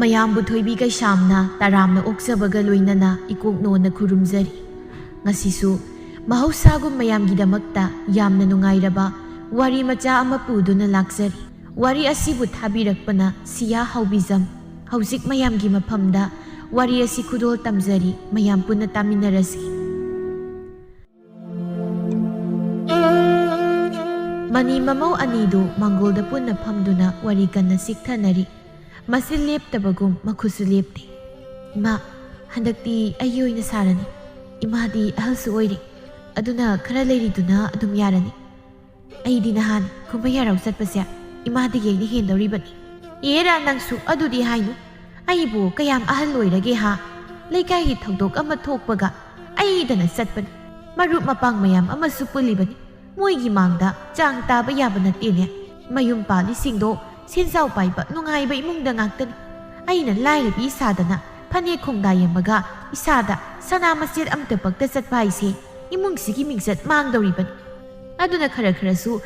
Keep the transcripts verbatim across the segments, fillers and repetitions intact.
ꯃꯌꯥꯝꯕꯨ ꯊꯣꯏꯕꯤ ꯀꯩꯁꯥꯝꯅ ꯇꯔꯥꯝꯅ ꯑꯣꯛꯆꯕꯒ ꯂꯣꯏꯅꯅ ꯏꯀꯣꯛꯅꯣꯅ ꯈꯨꯔꯨꯝꯖꯔꯤ꯫ ꯉꯁꯤꯁꯨ ꯃꯍꯧꯁꯥꯒꯨꯝ ꯃꯌꯥꯝꯒꯤꯗꯃꯛꯇ ꯌꯥꯝꯅ ꯅꯨꯡꯉꯥꯏꯔꯕ ꯋꯥꯔꯤ ꯃꯆꯥ ꯑꯃ ꯄꯨꯗꯨꯅ ꯂꯥꯛꯆꯔꯤ꯫ ꯋꯥꯔꯤ ꯑꯁꯤꯕꯨ ꯊꯥꯕꯤꯔꯛꯄꯅ ꯁꯤꯌꯥ ꯍꯥꯎꯕꯤꯖꯝ꯫ ꯍꯧꯖꯤꯛ ꯃꯌꯥꯝꯒꯤ ꯃꯐꯝꯗ ꯋꯥꯔꯤ ꯑꯁꯤ ꯈꯨꯗꯣꯜ ꯇꯝꯖꯔꯤ, ꯃꯌꯥꯝ ꯄꯨꯟꯅ ꯇꯥꯃꯤꯟꯅꯔꯁꯤ꯫ ꯃꯅꯤ ꯃꯃꯧ ꯑꯅꯤꯗꯨ ꯃꯪꯒꯣꯜꯗ ꯄꯨꯟꯅ ꯐꯝꯗꯨꯅ ꯋꯥꯔꯤ ꯀꯟꯅ ꯆꯤꯛꯊꯅꯔꯤ꯫ ꯃꯁꯤ ꯂꯦꯞꯇꯕꯒꯨꯝ ꯃꯈꯨꯠꯁꯨ ꯂꯦꯞꯇꯦ꯫ "ꯏꯃꯥ, ꯍꯟꯗꯛꯇꯤ ꯑꯩꯒꯤ ꯑꯣꯏꯅ ꯁꯥꯔꯅꯤ꯫ ꯏꯃꯥꯗꯤ ꯑꯍꯜꯁꯨ ꯑꯣꯏꯔꯦ, ꯑꯗꯨꯅ ꯈꯔ ꯂꯩꯔꯤꯗꯨꯅ ꯑꯗꯨꯝ ꯌꯥꯔꯅꯤ꯫ ꯑꯩꯗꯤ ꯅꯍꯥꯟ ꯀꯨꯝꯍꯩ ꯍꯔꯥꯎ ꯆꯠꯄꯁꯦ ꯏꯃꯥꯗꯒꯤ ꯑꯩꯅ ꯍꯦꯟꯗꯧꯔꯤꯕꯅꯤ꯫" "ꯑꯦꯔꯥ, ꯅꯪꯁꯨ ꯑꯗꯨꯗꯤ ꯍꯥꯏꯅꯨ꯫ ꯑꯩꯕꯨ ꯀꯌꯥꯝ ꯑꯍꯜ ꯑꯣꯏꯔꯒꯦ ꯍꯥ? ꯂꯩꯀꯥꯏꯒꯤ ꯊꯧꯗꯣꯛ ꯑꯃ ꯊꯣꯛꯄꯒ ꯑꯩꯗꯅ ꯆꯠꯄꯅꯤ꯫ ꯃꯔꯨꯞ ꯃꯄꯥꯡ ꯃꯌꯥꯝ ꯑꯃꯁꯨ ꯄꯨꯜꯂꯤꯕꯅꯤ꯫ ꯃꯣꯏꯒꯤ ꯃꯥꯡꯗ ꯆꯥꯡ ꯇꯥꯕ ꯌꯥꯕ ꯅꯠꯇꯦꯅꯦ꯫ ꯃꯌꯨꯝ ꯄꯥꯜꯂꯤꯁꯤꯡꯗꯣ ꯁꯦꯟꯖꯥꯎ ꯄꯥꯏꯕ, ꯅꯨꯡꯉꯥꯏꯕ ꯏꯃꯨꯡꯗ ꯉꯥꯛꯇꯅꯤ꯫ ꯑꯩꯅ ꯂꯥꯏꯔꯕꯤ ꯁꯥꯗꯅ ꯐꯅꯦꯛ ꯈꯣꯡꯗꯥ ꯌꯦꯡꯕꯒ ꯏꯁꯥꯗ ꯁꯅꯥ ꯃꯆꯦꯠ ꯑꯃꯇ ꯄꯛꯇ ꯆꯠꯄ ꯍꯥꯏꯁꯦ ꯏꯃꯨꯡꯁꯤꯒꯤ ꯃꯤꯡꯆꯠ ꯃꯥꯡꯗꯧꯔꯤꯕꯅꯤ꯫ ꯑꯗꯨꯅ ꯈꯔ ꯈꯔꯁꯨ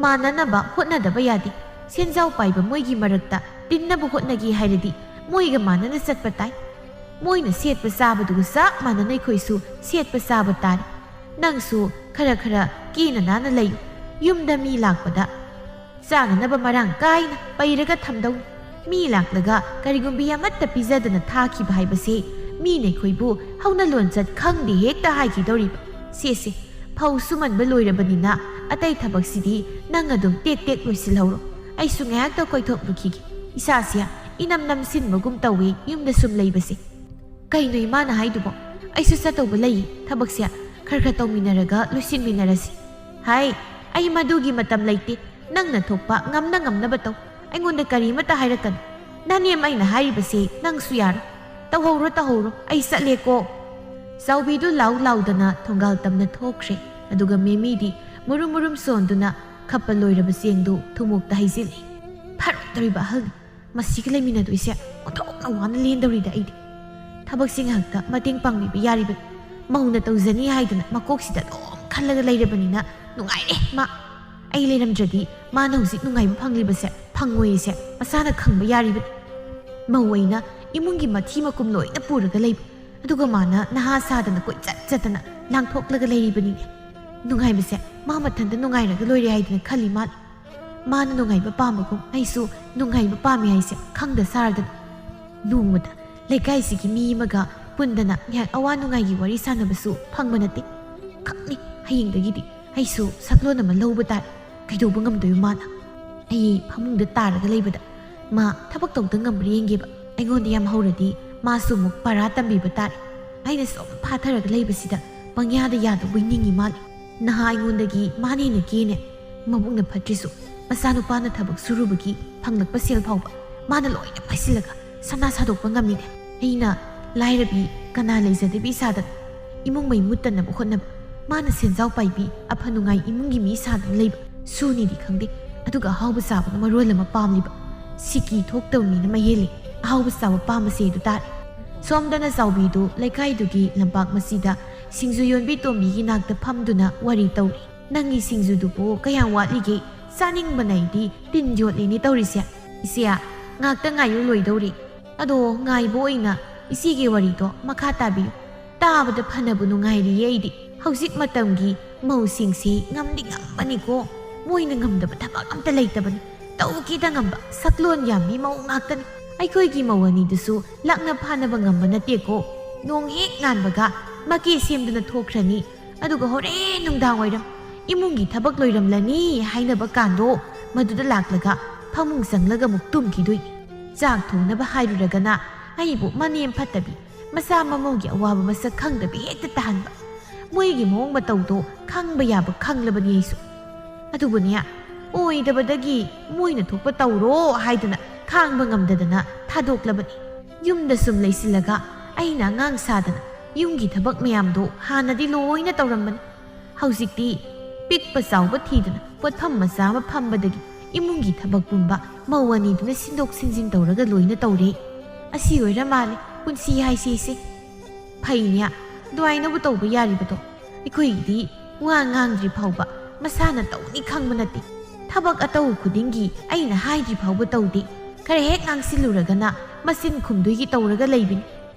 ꯃꯥꯟꯅꯅꯕ ꯍꯣꯠꯅꯗꯕ ꯌꯥꯗꯦ꯫ ꯁꯦꯟꯖꯥꯎ ꯄꯥꯏꯕ ꯃꯣꯏꯒꯤ ꯃꯔꯛꯇ ꯇꯤꯟꯅꯕ ꯍꯣꯠꯅꯒꯦ ꯍꯥꯏꯔꯗꯤ ꯃꯣꯏꯒ ꯃꯥꯟꯅꯅ ꯆꯠꯄ ꯇꯥꯏ꯫ ꯃꯣꯏꯅ ꯁꯦꯠꯄ ꯆꯥꯕꯗꯨꯒ ꯆꯞ ꯃꯥꯟꯅꯅ ꯑꯩꯈꯣꯏꯁꯨ ꯁꯦꯠꯄ ꯆꯥꯕ ꯇꯥꯔꯦ꯫ ꯅꯪꯁꯨ ꯈꯔ ꯈꯔ ꯀꯦꯅ ꯅꯥꯟꯅ ꯂꯩꯌꯨ꯫ ꯌꯨꯝꯗ ꯃꯤ ꯂꯥꯛꯄꯗ ꯆꯥꯅꯅꯕ ꯃꯔꯥꯡ ꯀꯥꯏꯅ ꯄꯩꯔꯒ ꯊꯝꯗꯧꯅꯤ꯫ ꯃꯤ ꯂꯥꯛꯂꯒ ꯀꯔꯤꯒꯨꯝꯕꯤ ꯑꯃꯠꯇ ꯄꯤꯖꯗꯅ ꯊꯥꯈꯤꯕ ꯍꯥꯏꯕꯁꯦ ꯃꯤꯅ ꯑꯩꯈꯣꯏꯕꯨ ꯍꯧꯅ ꯂꯣꯟꯆꯠ ꯈꯪꯗꯦ ꯍꯦꯛꯇ ꯍꯥꯏꯈꯤꯗꯧꯔꯤꯕ꯫ ꯁꯦ ꯁꯦ, ꯐꯧ ꯁꯨꯃꯟꯕ ꯂꯣꯏꯔꯕꯅꯤꯅ ꯑꯇꯩ ꯊꯕꯛꯁꯤꯗꯤ ꯅꯪ ꯑꯗꯨꯝ ꯇꯦꯛ ꯇꯦꯛ ꯂꯣꯏꯁꯤꯜꯍꯧꯔꯣ꯫ ꯑꯩꯁꯨ ꯉꯥꯏꯍꯥꯛꯇ ꯀꯣꯏꯊꯣꯛꯂꯨꯈꯤꯒꯦ꯫ ꯏꯁꯥꯁꯦ ꯏꯅꯝ ꯅꯝꯁꯤꯟꯕꯒꯨꯝ ꯇꯧꯏ ꯌꯨꯝꯗ ꯁꯨꯝ ꯂꯩꯕꯁꯦ꯫ ꯀꯩꯅꯣ ꯏꯃꯥꯅ ꯍꯥꯏꯗꯨꯕꯣ? ꯑꯩꯁꯨ ꯆꯠꯇꯧꯕ ꯂꯩꯌꯦ ꯊꯕꯛꯁꯦ꯫ ꯈꯔ ꯈꯔ ꯇꯧꯃꯤꯟꯅꯔꯒ ꯂꯣꯏꯁꯤꯟꯃꯤꯟꯅꯔꯁꯤ꯫ ꯍꯥꯏ, ꯑꯩ ꯃꯗꯨꯒꯤ ꯃꯇꯝ ꯂꯩꯇꯦ꯫ ꯅꯪꯅ ꯊꯣꯛꯄ ꯉꯝꯅ ꯉꯝꯅꯕ ꯇꯧ꯫ ꯑꯩꯉꯣꯟꯗ ꯀꯔꯤꯃꯠꯇ ꯍꯥꯏꯔꯛꯀꯅꯨ꯫ ꯅꯅꯦꯝ ꯑꯩꯅ ꯍꯥꯏꯔꯤꯕꯁꯦ ꯅꯪꯁꯨ ꯌꯥꯔꯣ꯫ ꯇꯧꯍꯧꯔꯣ, ꯇꯧꯍꯧꯔꯣ, ꯑꯩ ꯆꯠꯂꯦꯀꯣ꯫ ꯆꯥꯎꯕꯤꯗꯨ ꯂꯥꯎ ꯂꯥꯎꯗꯅ ꯊꯣꯡꯒꯥꯜ ꯇꯝꯅ ꯊꯣꯛꯈ꯭ꯔꯦ꯫ ꯑꯗꯨꯒ ꯃꯦꯃꯤꯗꯤ ꯃꯨꯔꯨꯝ ꯃꯨꯔꯨꯝ ꯁꯣꯟꯗꯨꯅ ꯈꯞꯄ ꯂꯣꯏꯔꯕ ꯆꯦꯡꯗꯨ ꯊꯨꯃꯣꯛꯇ ꯍꯩꯖꯤꯜꯂꯤ꯫ ꯐꯔꯣꯏꯗꯧꯔꯤꯕ ꯑꯍꯜꯅꯤ꯫ ꯃꯁꯤꯒ ꯂꯩꯃꯤꯟꯅꯗꯣꯏꯁꯦ ꯑꯣꯟꯊꯣꯛꯅ ꯋꯥꯅ ꯂꯦꯟꯗꯧꯔꯤꯗ ꯑꯩꯗꯤ꯫ ꯊꯕꯛꯁꯤ ꯉꯥꯏꯍꯥꯛꯇ ꯃꯇꯦꯡ ꯄꯥꯡꯕꯤꯕ ꯌꯥꯔꯤꯕꯅꯤ꯫ ꯃꯧꯅ ꯇꯧꯖꯅꯤ ꯍꯥꯏꯗꯅ ꯃꯀꯣꯛꯁꯤꯗ ꯑꯗꯨꯝ ꯈꯜꯂꯒ ꯂꯩꯔꯕꯅꯤꯅ ꯅꯨꯡꯉꯥꯏꯔꯦ ꯃꯥ꯫ ꯑꯩ ꯂꯩꯔꯝꯗ꯭ꯔꯗꯤ ꯃꯥꯅ ꯍꯧꯖꯤꯛ ꯅꯨꯡꯉꯥꯏꯕ ꯐꯪꯂꯤꯕꯁꯦ ꯐꯪꯉꯣꯏꯁꯦ ꯃꯁꯥꯅ ꯈꯪꯕ ꯌꯥꯔꯤꯕꯅꯤ꯫ ꯃꯧ ꯑꯩꯅ ꯏꯃꯨꯡꯒꯤ ꯃꯊꯤ ꯃꯀꯨꯝ ꯂꯣꯏꯅ ꯄꯨꯔꯒ ꯂꯩꯕ, ꯑꯗꯨꯒ ꯃꯥꯅ ꯅꯍꯥ ꯁꯥꯗꯅ ꯀꯣꯏꯆꯠ ꯆꯠꯇꯅ ꯂꯥꯡꯊꯣꯛꯂꯒ ꯂꯩꯔꯤꯕꯅꯤꯅꯦ꯫ ꯅꯨꯡꯉꯥꯏꯕꯁꯦ ꯃꯥ ꯃꯊꯟꯇ ꯅꯨꯡꯉꯥꯏꯔꯒ ꯂꯣꯏꯔꯦ ꯍꯥꯏꯗꯅ ꯈꯜꯂꯤ ꯃꯥꯜꯂꯤ꯫ ꯃꯥꯅ ꯅꯨꯡꯉꯥꯏꯕ ꯄꯥꯝꯕꯒꯨꯝ ꯑꯩꯁꯨ ꯅꯨꯡꯉꯥꯏꯕ ꯄꯥꯝꯃꯤ ꯍꯥꯏꯁꯦ ꯈꯪꯗ ꯁꯥꯔꯗꯅ꯫ ꯅꯣꯡꯃꯗ ꯂꯩꯀꯥꯏꯁꯤꯒꯤ ꯃꯤ ꯑꯃꯒ ꯄꯨꯟꯗꯅ ꯉꯥꯏꯍꯥꯛ ꯑꯋꯥ ꯅꯨꯡꯉꯥꯏꯒꯤ ꯋꯥꯔꯤ ꯁꯥꯟꯅꯕꯁꯨ ꯐꯪꯕ ꯅꯠꯇꯦ꯫ ꯈꯪꯅꯤ, ꯍꯌꯦꯡꯗꯒꯤꯗꯤ ꯑꯩꯁꯨ ꯁꯛꯂꯣꯟ ꯑꯃ ꯂꯧꯕ ꯇꯥꯔꯦ꯫ ꯀꯩꯗꯧꯕ ꯉꯝꯗꯣꯏꯕ ꯃꯥꯅ? ꯑꯩ ꯐꯃꯨꯡꯗ ꯇꯥꯔꯒ ꯂꯩꯕꯗ ꯃꯥ ꯊꯕꯛ ꯇꯧꯗ ꯉꯝꯕ꯭ꯔꯥ ꯌꯦꯡꯒꯦꯕ꯫ ꯑꯩꯉꯣꯟꯗ ꯌꯥꯝ ꯍꯧꯔꯗꯤ ꯃꯥꯁꯨ ꯑꯃꯨꯛ ꯄꯔꯥ ꯇꯝꯕꯤꯕ ꯇꯥꯔꯦ꯫ ꯑꯩꯅ ꯁꯨꯝ ꯐꯥꯊꯔꯒ ꯂꯩꯕꯁꯤꯗ ꯄꯪꯌꯥꯗ ꯌꯥꯗꯧꯕꯣꯏ ꯅꯤꯡꯉꯤ ꯃꯥꯜꯂꯤ꯫ ꯅꯍꯥ ꯑꯩꯉꯣꯟꯗꯒꯤ ꯃꯥꯅ ꯍꯦꯟꯅ ꯀꯦꯅꯦ꯫ ꯃꯕꯨꯛꯅ ꯐꯠꯇ꯭ꯔꯤꯁꯨ ꯃꯆꯥꯅꯨꯄꯥꯅ ꯊꯕꯛ ꯁꯨꯔꯨꯕꯒꯤ ꯐꯪꯂꯛꯄ ꯁꯦꯜ ꯐꯥꯎꯕ ꯃꯥꯅ ꯂꯣꯏꯅ ꯄꯥꯏꯁꯤꯜꯂꯒ ꯁꯅꯥ ꯁꯥꯗꯣꯛꯄ ꯉꯝꯃꯤꯅꯦ꯫ ꯑꯩꯅ ꯂꯥꯏꯔꯕꯤ ꯀꯅꯥ ꯂꯩꯖꯗꯕꯤ ꯁꯥꯗꯅ ꯏꯃꯨꯡ ꯃꯩ ꯃꯨꯠꯇꯅꯕ ꯍꯣꯠꯅꯕ, ꯃꯥꯅ ꯁꯦꯟꯖꯥꯎ ꯄꯥꯏꯕꯤ ꯑꯐ ꯅꯨꯡꯉꯥꯏ ꯏꯃꯨꯡꯒꯤ ꯃꯤ ꯁꯥꯗꯨꯅ ꯂꯩꯕ꯫ ꯁꯨꯅꯤꯗꯤ ꯈꯪꯗꯦ, ꯑꯗꯨꯒ ꯑꯍꯥꯎꯕ ꯆꯥꯕꯅ ꯃꯔꯣꯜ ꯑꯃ ꯄꯥꯝꯂꯤꯕ꯫ ꯁꯤꯀꯤ ꯊꯣꯛꯇꯕ ꯃꯤꯅ ꯃꯍꯦꯜꯂꯤ ꯑꯍꯥꯎꯕ ꯆꯥꯕ ꯄꯥꯝꯕꯁꯦ ꯑꯗꯨ ꯇꯥꯔꯦ꯫ ꯁꯣꯝꯗꯅ ꯆꯥꯎꯕꯤꯗꯨ ꯂꯩꯀꯥꯏꯗꯨꯒꯤ ꯂꯝꯄꯥꯛ ꯃꯁꯤꯗ ꯁꯤꯡꯖꯨ ꯌꯣꯟꯕꯤ ꯇꯣꯝꯕꯤꯒꯤ ꯅꯥꯛꯇ ꯐꯝꯗꯨꯅ ꯋꯥꯔꯤ ꯇꯧꯔꯤ꯫ "ꯅꯪꯒꯤ ꯁꯤꯡꯖꯨꯗꯨꯕꯨ ꯀꯌꯥꯝ ꯋꯥꯠꯂꯤꯒꯦ? ꯆꯥꯅꯤꯡꯕꯅ ꯑꯩꯗꯤ ꯇꯤꯟ ꯌꯣꯠꯂꯤꯅꯦ ꯇꯧꯔꯤꯁꯦ꯫ ꯏꯆꯦ, ꯉꯥꯛꯇ ꯉꯥꯏꯌꯨ, ꯂꯣꯏꯗꯧꯔꯦ꯫ ꯑꯗꯣ ꯉꯥꯏꯕ ꯑꯣꯏꯅ ꯏꯆꯦꯒꯤ ꯋꯥꯔꯤꯗꯣ ꯃꯈꯥ ꯇꯥꯕꯤꯌꯨ꯫ ꯇꯥꯕꯗ ꯐꯅꯕꯨ ꯅꯨꯡꯉꯥꯏꯔꯤꯌꯦ ꯑꯩꯗꯤ꯫ ꯍꯧꯖꯤꯛ ꯃꯇꯝꯒꯤ ꯃꯧꯁꯤꯡꯁꯤ ꯉꯝꯗꯤ ꯉꯝꯕꯅꯤꯀꯣ꯫ ꯃꯣꯏꯅ ꯉꯝꯗꯕ ꯊꯕꯛ ꯑꯝꯇ ꯂꯩꯇꯕꯅꯤ꯫ ꯇꯧꯈꯤꯗ ꯉꯝꯕ ꯁꯛꯂꯣꯟ ꯌꯥꯝꯕꯤ ꯃꯧ ꯉꯥꯛꯇꯅꯤ꯫ ꯑꯩꯈꯣꯏꯒꯤ ꯃꯧ ꯑꯅꯤꯗꯨꯁꯨ ꯂꯥꯛꯅ ꯐꯥꯅꯕ ꯉꯝꯕ ꯅꯠꯇꯦꯀꯣ꯫ ꯅꯣꯡ ꯍꯦꯛ ꯉꯥꯟꯕꯒ ꯃꯀꯦ ꯁꯦꯝꯗꯨꯅ ꯊꯣꯛꯈ꯭ꯔꯅꯤ꯫ ꯑꯗꯨꯒ ꯍꯣꯔꯦꯟ ꯅꯨꯡꯗꯥꯡ ꯋꯥꯏꯔꯝ ꯏꯃꯨꯡꯒꯤ ꯊꯕꯛ ꯂꯣꯏꯔꯝꯂꯅꯤ ꯍꯥꯏꯅꯕ ꯀꯥꯟꯗꯣ ꯃꯗꯨꯗ ꯂꯥꯛꯂꯒ ꯐꯃꯨꯡ ꯆꯪꯂꯒ ꯑꯃꯨꯛ ꯇꯨꯝꯈꯤꯗꯣꯏꯅꯤ꯫ ꯆꯥꯛ ꯊꯣꯡꯅꯕ ꯍꯥꯏꯔꯨꯔꯒꯅ ꯑꯩꯕꯨ ꯃꯅꯦꯝ ꯐꯠꯇꯕꯤ, ꯃꯆꯥ ꯃꯃꯧꯒꯤ ꯑꯋꯥꯕ ꯃꯁꯛ ꯈꯪꯗꯕꯤ ꯍꯦꯛꯇ ꯇꯥꯍꯟꯕ꯫ ꯃꯣꯏꯒꯤ ꯃꯑꯣꯡ ꯃꯇꯧꯗꯣ ꯈꯪꯕ ꯌꯥꯕ ꯈꯪꯂꯕꯅꯤ ꯑꯩꯁꯨ꯫ ꯑꯗꯨꯕꯨꯅꯦ, ꯑꯣꯏꯗꯕꯗꯒꯤ ꯃꯣꯏꯅ ꯊꯣꯛꯄ ꯇꯧꯔꯣ ꯍꯥꯏꯗꯅ ꯈꯥꯡꯕ ꯉꯝꯗꯗꯅ ꯊꯥꯗꯣꯛꯂꯕꯅꯤ꯫ ꯌꯨꯝꯗ ꯁꯨꯝ ꯂꯩꯁꯤꯜꯂꯒ ꯑꯩꯅ ꯑꯉꯥꯡ ꯁꯥꯗꯅ ꯌꯨꯝꯒꯤ ꯊꯕꯛ ꯃꯌꯥꯝꯗꯣ ꯍꯥꯟꯅꯗꯤ ꯂꯣꯏꯅ ꯇꯧꯔꯝꯕꯅꯤ꯫ ꯍꯧꯖꯤꯛꯇꯤ ꯄꯤꯛꯄ ꯆꯥꯎꯕ ꯊꯤꯗꯅ ꯄꯣꯠꯐꯝ ꯃꯆꯥ ꯑꯃ ꯐꯝꯕꯗꯒꯤ ꯏꯃꯨꯡꯒꯤ ꯊꯕꯛ ꯄꯨꯝꯕ ꯃꯧ ꯑꯅꯤꯗꯨꯅ ꯁꯤꯟꯗꯣꯛ ꯁꯤꯟꯖꯤꯟ ꯇꯧꯔꯒ ꯂꯣꯏꯅ ꯇꯧꯔꯦ꯫ ꯑꯁꯤ ꯑꯣꯏꯔ ꯃꯥꯜꯂꯦ ꯄꯨꯟꯁꯤ ꯍꯥꯏꯁꯦ ꯏꯆꯦ꯫ ꯐꯩꯅꯦ, ꯑꯗꯨꯃꯥꯏꯅꯕꯨ ꯇꯧꯕ ꯌꯥꯔꯤꯕꯗꯣ? ꯑꯩꯈꯣꯏꯒꯤꯗꯤ ꯋꯥ ꯉꯥꯡꯗ꯭ꯔꯤ ꯐꯥꯎꯕ ꯃꯁꯥꯅ ꯇꯧꯅꯤ ꯈꯪꯕ ꯅꯠꯇꯦ꯫ ꯊꯕꯛ ꯑꯇꯧ ꯈꯨꯗꯤꯡꯒꯤ ꯑꯩꯅ ꯍꯥꯏꯗ꯭ꯔꯤ ꯐꯥꯎꯕ ꯇꯧꯗꯦ꯫ ꯈꯔ ꯍꯦꯛ ꯉꯥꯡꯁꯤꯜꯂꯨꯔꯒꯅ ꯃꯆꯤꯟ ꯈꯨꯝꯗꯣꯏꯒꯤ ꯇꯧꯔꯒ ꯂꯩꯕꯅꯤ꯫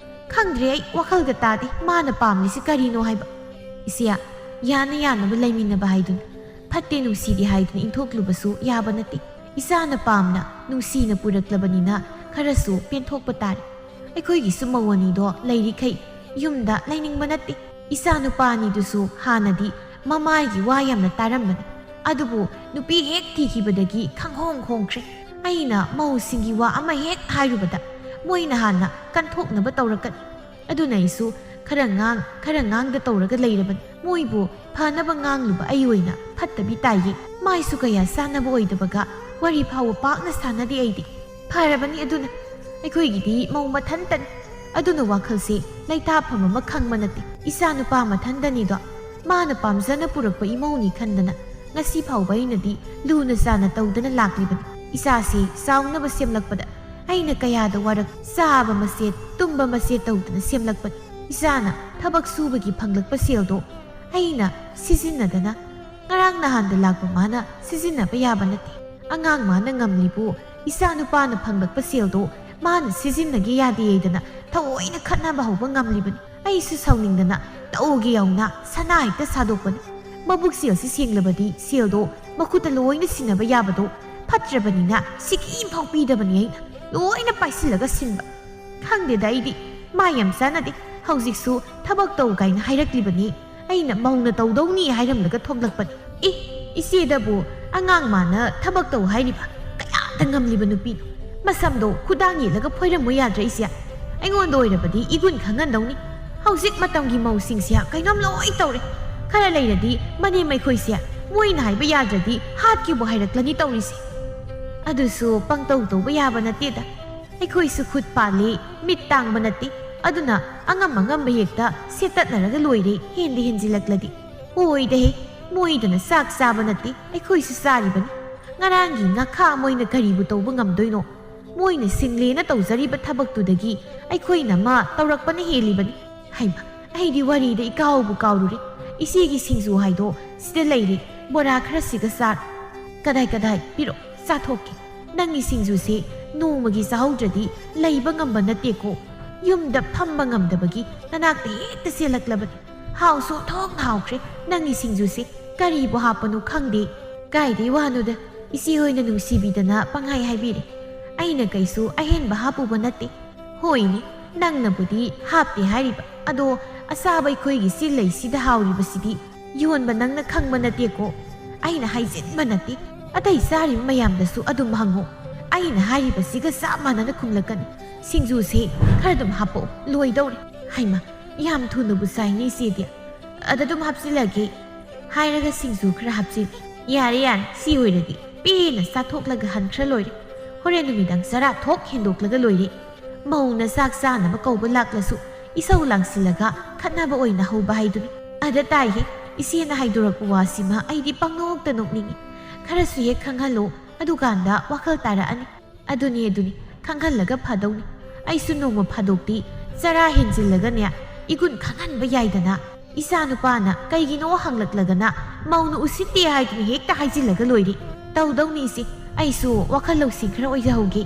ꯈꯪꯗ꯭ꯔꯦ, ꯑꯩ ꯋꯥꯈꯜꯒ ꯇꯥꯗꯦ ꯃꯥꯅ ꯄꯥꯝꯂꯤꯁꯤ ꯀꯔꯤꯅꯣ ꯍꯥꯏꯕ꯫ ꯏꯆꯦ, ꯌꯥꯅ ꯌꯥꯅꯕ ꯂꯩꯃꯤꯟꯅꯕ ꯍꯥꯏꯗꯨꯅꯤ꯫ ꯐꯠꯇꯦ ꯅꯨꯡꯁꯤꯗꯦ ꯍꯥꯏꯗꯨꯅ ꯏꯟꯊꯣꯛꯂꯨꯕꯁꯨ ꯌꯥꯕ ꯅꯠꯇꯦ꯫ ꯏꯆꯥꯅ ꯄꯥꯝꯅ ꯅꯨꯡꯁꯤꯅ ꯄꯨꯔꯛꯂꯕꯅꯤꯅ ꯈꯔꯁꯨ ꯄꯦꯟꯊꯣꯛꯄ ꯇꯥꯔꯦ꯫ ꯑꯩꯈꯣꯏꯒꯤꯁꯨ ꯃꯧ ꯑꯅꯤꯗꯣ ꯂꯩꯔꯤꯈꯩ ꯌꯨꯝꯗ ꯂꯩꯅꯤꯡꯕ ꯅꯠꯇꯦ꯫ ꯏꯆꯥ ꯅꯨꯄꯥ ꯑꯅꯤꯗꯨꯁꯨ ꯍꯥꯟꯅꯗꯤ ꯃꯃꯥꯒꯤ ꯋꯥ ꯌꯥꯝꯅ ꯇꯥꯔꯝꯕꯅꯤ꯫ ꯑꯗꯨꯕꯨ ꯅꯨꯄꯤ ꯍꯦꯛ ꯊꯤꯈꯤꯕꯗꯒꯤ ꯈꯪꯍꯣꯡ ꯍꯣꯡꯈ꯭ꯔꯦ꯫ ꯑꯩꯅ ꯃꯧꯁꯤꯡꯒꯤ ꯋꯥ ꯑꯃ ꯍꯦꯛ ꯍꯥꯏꯔꯨꯕꯗ ꯃꯣꯏꯅ ꯍꯥꯟꯅ ꯀꯟꯊꯣꯛꯅꯕ ꯇꯧꯔꯛꯀꯅꯤ꯫ ꯑꯗꯨꯅ ꯑꯩꯁꯨ ꯈꯔ ꯉꯥꯡ, ꯈꯔ ꯉꯥꯡꯗ ꯇꯧꯔꯒ ꯂꯩꯔꯕꯅꯤ꯫ ꯃꯣꯏꯕꯨ ꯐꯅꯕ ꯉꯥꯡꯂꯨꯕ ꯑꯩ ꯑꯣꯏꯅ ꯐꯠꯇꯕꯤ ꯇꯥꯏꯌꯦ꯫ ꯃꯥꯏꯁꯨ ꯀꯌꯥ ꯆꯥꯅꯕ ꯑꯣꯏꯗꯕꯒ ꯋꯥꯔꯤ ꯐꯥꯎꯕ ꯄꯥꯛꯅ ꯁꯥꯟꯅꯗꯦ ꯑꯩꯗꯤ꯫ ꯐꯔꯕꯅꯤ ꯑꯗꯨꯅ꯫ ꯑꯩꯈꯣꯏꯒꯤꯗꯤ ꯃꯧ ꯃꯊꯟꯇꯅꯤ꯫ ꯑꯗꯨꯅ ꯋꯥꯈꯜꯁꯦ ꯂꯩꯇꯥꯐꯝ ꯑꯃ ꯈꯪꯕ ꯅꯠꯇꯦ꯫ ꯏꯆꯥ ꯅꯨꯄꯥ ꯃꯊꯟꯇꯅꯤꯗꯣ꯫ ꯃꯥꯅ ꯄꯥꯝꯖꯅ ꯄꯨꯔꯛꯄ ꯏꯃꯧꯅꯤ ꯈꯟꯗꯅ ꯉꯁꯤ ꯐꯥꯎꯕ ꯑꯩꯅꯗꯤ ꯂꯨꯅ ꯆꯥꯅ ꯇꯧꯗꯅ ꯂꯥꯛꯂꯤꯕꯅꯤ꯫ ꯏꯆꯥꯁꯤ ꯆꯥꯎꯅꯕ ꯁꯦꯝꯂꯛꯄꯗ ꯑꯩꯅ ꯀꯌꯥꯗ ꯋꯥꯔꯛ, ꯆꯥꯕ ꯃꯆꯦꯠ, ꯇꯨꯝꯕ ꯃꯆꯦꯠ ꯇꯧꯗꯅ ꯁꯦꯝꯂꯛꯄꯅꯤ꯫ ꯏꯆꯥꯅ ꯊꯕꯛ ꯁꯨꯕꯒꯤ ꯐꯪꯂꯛꯄ ꯁꯦꯜꯗꯣ ꯑꯩꯅ ꯁꯤꯖꯤꯟꯅꯗꯅ ꯉꯔꯥꯡ ꯅꯍꯥꯟꯗ ꯂꯥꯛꯄ ꯃꯥꯅ ꯁꯤꯖꯤꯟꯅꯕ ꯌꯥꯕ ꯅꯠꯇꯦ꯫ ꯑꯉꯥꯡ ꯃꯥꯅ ꯉꯝꯂꯤꯕꯨ ꯏꯆꯥ ꯅꯨꯄꯥꯅ ꯐꯪꯂꯛꯄ ꯁꯦꯜꯗꯣ ꯃꯥꯅ ꯁꯤꯖꯤꯟꯅꯒꯦ ꯌꯥꯗꯦ ꯍꯥꯏꯗꯅ ꯊꯑꯣꯏꯅ ꯈꯠꯅꯕ ꯍꯧꯕ ꯉꯝꯂꯤꯕꯅꯤ꯫ ꯑꯩꯁꯨ ꯁꯥꯎꯅꯤꯡꯗꯅ ꯇꯧꯒꯦ ꯌꯥꯎꯅ ꯁꯅꯥ ꯍꯦꯛꯇ ꯁꯥꯗꯣꯛꯄꯅꯤ꯫ ꯃꯕꯨꯛ ꯆꯦꯜꯁꯤ ꯁꯦꯡꯂꯕꯗꯤ ꯁꯦꯜꯗꯣ ꯃꯈꯨꯠꯇ ꯂꯣꯏꯅ ꯁꯤꯟꯅꯕ ꯌꯥꯕꯗꯣ ꯐꯠꯇ꯭ꯔꯕꯅꯤꯅ ꯁꯤꯀꯤ ꯑꯃꯐꯥꯎ ꯄꯤꯗꯕꯅꯤ ꯑꯩꯅ꯫ ꯂꯣꯏꯅ ꯄꯥꯏꯁꯤꯜꯂꯒ ꯁꯤꯟꯕ꯫ ꯈꯪꯗꯦꯗ ꯑꯩꯗꯤ꯫ ꯃꯥ ꯌꯥꯝ ꯆꯥꯟꯅꯗꯦ꯫ ꯍꯧꯖꯤꯛꯁꯨ ꯊꯕꯛ ꯇꯧ ꯀꯥꯏꯅ ꯍꯥꯏꯔꯛꯂꯤꯕꯅꯤ꯫ ꯑꯩꯅ ꯃꯧꯅ ꯇꯧꯗꯧꯅꯤ ꯍꯥꯏꯔꯝꯂꯒ ꯊꯣꯛꯂꯛꯄꯅꯤ꯫ ꯑꯦ, ꯏꯆꯦꯗꯕꯨ ꯑꯉꯥꯡ ꯃꯥꯅ ꯊꯕꯛ ꯇꯧ ꯍꯥꯏꯔꯤꯕ? ꯀꯌꯥꯗ ꯉꯝꯂꯤꯕ ꯅꯨꯄꯤꯅꯣ? ꯃꯁꯝꯗꯣ ꯈꯨꯗꯥꯡ ꯌꯦꯠꯂꯒ ꯐꯣꯏꯔꯝꯃꯨ ꯌꯥꯗ꯭ꯔꯥ ꯏꯆꯦ? ꯑꯩꯉꯣꯟꯗ ꯑꯣꯏꯔꯕꯗꯤ ꯏꯒꯨꯟ ꯈꯪꯍꯟꯗꯧꯅꯤ꯫ ꯍꯧꯖꯤꯛ ꯃꯇꯝꯒꯤ ꯃꯧꯁꯤꯡꯁꯦ ꯀꯩꯅꯣꯝ ꯂꯣꯏ ꯇꯧꯔꯦ꯫ ꯈꯔ ꯂꯩꯔꯗꯤ ꯃꯅꯦꯝ ꯑꯩꯈꯣꯏꯁꯦ ꯃꯣꯏꯅ ꯍꯥꯏꯕ ꯌꯥꯗ꯭ꯔꯗꯤ ꯍꯥꯠꯀꯦꯕꯨ ꯍꯥꯏꯔꯛꯂꯅꯤ ꯇꯧꯔꯤꯁꯦ꯫ ꯑꯗꯨꯁꯨ ꯄꯪꯇꯧ ꯇꯧꯕ ꯌꯥꯕ ꯅꯠꯇꯦꯗ꯫ ꯑꯩꯈꯣꯏꯁꯨ ꯈꯨꯠ ꯄꯥꯜꯂꯤ, ꯃꯤꯠ ꯇꯥꯡꯕ ꯅꯠꯇꯦ꯫ ꯑꯗꯨꯅ ꯑꯉꯝ ꯑꯉꯝꯕ ꯍꯦꯛꯇ ꯁꯦꯠꯇꯠꯅꯔꯒ ꯂꯣꯏꯔꯦ, ꯍꯦꯟꯗꯤ ꯍꯦꯟꯖꯤꯜꯂꯛꯂꯗꯤ꯫ ꯑꯣꯏꯗꯍꯦ, ꯃꯣꯏꯗꯅ ꯆꯥꯛ ꯆꯥꯕ ꯅꯠꯇꯦ, ꯑꯩꯈꯣꯏꯁꯨ ꯆꯥꯔꯤꯕꯅꯤ꯫ ꯉꯔꯥꯡꯒꯤ ꯉꯥꯈꯥ ꯃꯣꯏꯅ ꯀꯔꯤꯕꯨ ꯇꯧꯕ ꯉꯝꯗꯣꯏꯅꯣ? ꯃꯣꯏꯅ ꯁꯤꯡꯂꯦꯅ ꯇꯧꯖꯔꯤꯕ ꯊꯕꯛꯇꯨꯗꯒꯤ ꯑꯩꯈꯣꯏꯅ ꯑꯃ ꯇꯧꯔꯛꯄꯅ ꯍꯦꯜꯂꯤꯕꯅꯤ꯫ ꯍꯩꯃ, ꯑꯩꯗꯤ ꯋꯥꯔꯤꯗ ꯏꯀꯥꯎꯕꯨ ꯀꯥꯎꯔꯨꯔꯦ꯫ ꯏꯆꯦꯒꯤ ꯁꯤꯡꯖꯨ ꯍꯥꯏꯗꯣ ꯁꯤꯗ ꯂꯩꯔꯦ, ꯕꯣꯔꯥ ꯈꯔꯁꯤꯒ ꯆꯥꯔꯣ꯫ ꯀꯗꯥꯏ ꯀꯗꯥꯏ? ꯄꯤꯔꯛꯑꯣ, ꯆꯥꯊꯣꯛꯀꯦ꯫ ꯅꯪꯒꯤ ꯁꯤꯡꯖꯨꯁꯦ ꯅꯣꯡꯃꯒꯤ ꯆꯥꯍꯧꯗ꯭ꯔꯗꯤ ꯂꯩꯕ ꯉꯝꯕ ꯅꯠꯇꯦꯀꯣ꯫ ꯌꯨꯝꯗ ꯐꯝꯕ ꯉꯝꯗꯕꯒꯤ ꯅꯅꯥꯛꯇ ꯍꯦꯛꯇ ꯆꯦꯜꯂꯛꯂꯕꯅꯤ꯫ ꯍꯥꯎꯁꯨ ꯑꯣꯟꯊꯣꯛꯅ ꯍꯥꯎꯈ꯭ꯔꯦ ꯅꯪꯒꯤ ꯁꯤꯡꯖꯨꯁꯦ꯫ ꯀꯔꯤꯕꯨ ꯍꯥꯞꯄꯅꯣ ꯈꯪꯗꯦ꯫ ꯀꯥꯏꯗꯩ ꯋꯥꯅꯣꯗ, ꯏꯆꯦ ꯍꯣꯏꯅ ꯅꯨꯡꯁꯤꯕꯤꯗꯅ ꯄꯪꯍꯥꯏ ꯍꯥꯏꯕꯤꯔꯦ꯫ ꯑꯩꯅ ꯀꯩꯁꯨ ꯑꯍꯦꯟꯕ ꯍꯥꯞꯄꯨꯕ ꯅꯠꯇꯦ꯫ ꯍꯣꯏꯅꯦ, ꯅꯪꯅꯕꯨꯗꯤ ꯍꯥꯞꯇꯦ ꯍꯥꯏꯔꯤꯕ, ꯑꯗꯣ ꯑꯆꯥꯕ ꯑꯩꯈꯣꯏꯒꯤ ꯁꯤ ꯂꯩꯁꯤꯗ ꯍꯥꯎꯔꯤꯕꯁꯤꯗꯤ ꯌꯣꯟꯕ ꯅꯪꯅ ꯈꯪꯕ ꯅꯠꯇꯦꯀꯣ꯫ ꯑꯩꯅ ꯍꯥꯏꯖꯤꯟꯕ ꯅꯠꯇꯦ, ꯑꯇꯩ ꯆꯥꯔꯤꯕ ꯃꯌꯥꯝꯗꯁꯨ ꯑꯗꯨꯝ ꯍꯪꯉꯨ꯫ ꯑꯩꯅ ꯍꯥꯏꯔꯤꯕꯁꯤꯒ ꯆꯞ ꯃꯥꯟꯅꯅ ꯈꯨꯝꯂꯛꯀꯅꯤ꯫ "ꯁꯤꯡꯖꯨꯁꯦ ꯈꯔ ꯑꯗꯨꯝ ꯍꯥꯞꯄꯛꯑꯣ, ꯂꯣꯏꯗꯧꯔꯦ꯫" ꯍꯩꯃ, ꯌꯥꯝ ꯊꯨꯅꯕꯨ ꯆꯥꯏꯅꯦ ꯏꯆꯦꯗꯤ꯫ "ꯑꯗ ꯑꯗꯨꯝ ꯍꯥꯞꯆꯤꯜꯂꯒꯦ" ꯍꯥꯏꯔꯒ ꯁꯤꯡꯖꯨ ꯈꯔ ꯍꯥꯞꯆꯤꯜꯂꯤ꯫ "ꯌꯥꯔꯦ ꯌꯥꯔꯦ, ꯁꯤ ꯑꯣꯏꯔꯗꯤ ꯄꯦꯟꯅ ꯆꯥꯊꯣꯛꯂꯒ ꯍꯟꯈ꯭ꯔ ꯂꯣꯏꯔꯦ꯫ ꯍꯣꯔꯦꯟ ꯅꯨꯃꯤꯗꯥꯡ ꯆꯔꯥ ꯊꯣꯛ ꯍꯦꯟꯗꯣꯛꯂꯒ ꯂꯣꯏꯔꯦ꯫ ꯃꯧꯅ ꯆꯥꯛ ꯆꯥꯅꯕ ꯀꯧꯕ ꯂꯥꯛꯂꯁꯨ ꯏꯁꯧ ꯂꯥꯡꯁꯤꯜꯂꯒ ꯈꯠꯅꯕ ꯑꯣꯏꯅ ꯍꯧꯕ ꯍꯥꯏꯗꯨꯅꯤ꯫" "ꯑꯗ ꯇꯥꯏꯍꯦ, ꯏꯆꯦꯅ ꯍꯥꯏꯗꯣꯔꯛꯄ ꯋꯥꯁꯤꯃ ꯑꯩꯗꯤ ꯄꯪꯅꯣꯛꯇ ꯅꯣꯛꯅꯤꯡꯉꯤ꯫ ꯈꯔꯁꯨ ꯍꯦꯛ ꯈꯪꯍꯜꯂꯣ, ꯑꯗꯨꯀꯥꯟꯗ ꯋꯥꯈꯜ ꯇꯥꯔꯛꯑꯅꯤ꯫" "ꯑꯗꯨꯅꯤ ꯑꯗꯨꯅꯤ, ꯈꯪꯍꯜꯂꯒ ꯐꯗꯧꯅꯤ꯫ ꯑꯩꯁꯨ ꯅꯣꯡꯃ ꯐꯥꯗꯣꯛꯇꯤ ꯆꯔꯥ ꯍꯦꯟꯖꯤꯜꯂꯒꯅꯦ ꯏꯒꯨꯟ ꯈꯪꯍꯟꯕ ꯌꯥꯏꯗꯅ꯫ ꯏꯆꯥ ꯅꯨꯄꯥꯅ ꯀꯩꯒꯤꯅꯣ ꯍꯪꯂꯛꯂꯒꯅ ꯃꯧꯅ ꯎꯁꯤꯠꯇꯦ ꯍꯥꯏꯗꯨꯅ ꯍꯦꯛꯇ ꯍꯥꯏꯖꯤꯜꯂꯒ ꯂꯣꯏꯔꯦ꯫ ꯇꯧꯗꯧꯅꯤ ꯏꯆꯦ, ꯑꯩꯁꯨ ꯋꯥꯈꯜ ꯂꯧꯁꯤꯡ ꯈꯔ ꯑꯣꯏꯖꯍꯧꯒꯦ꯫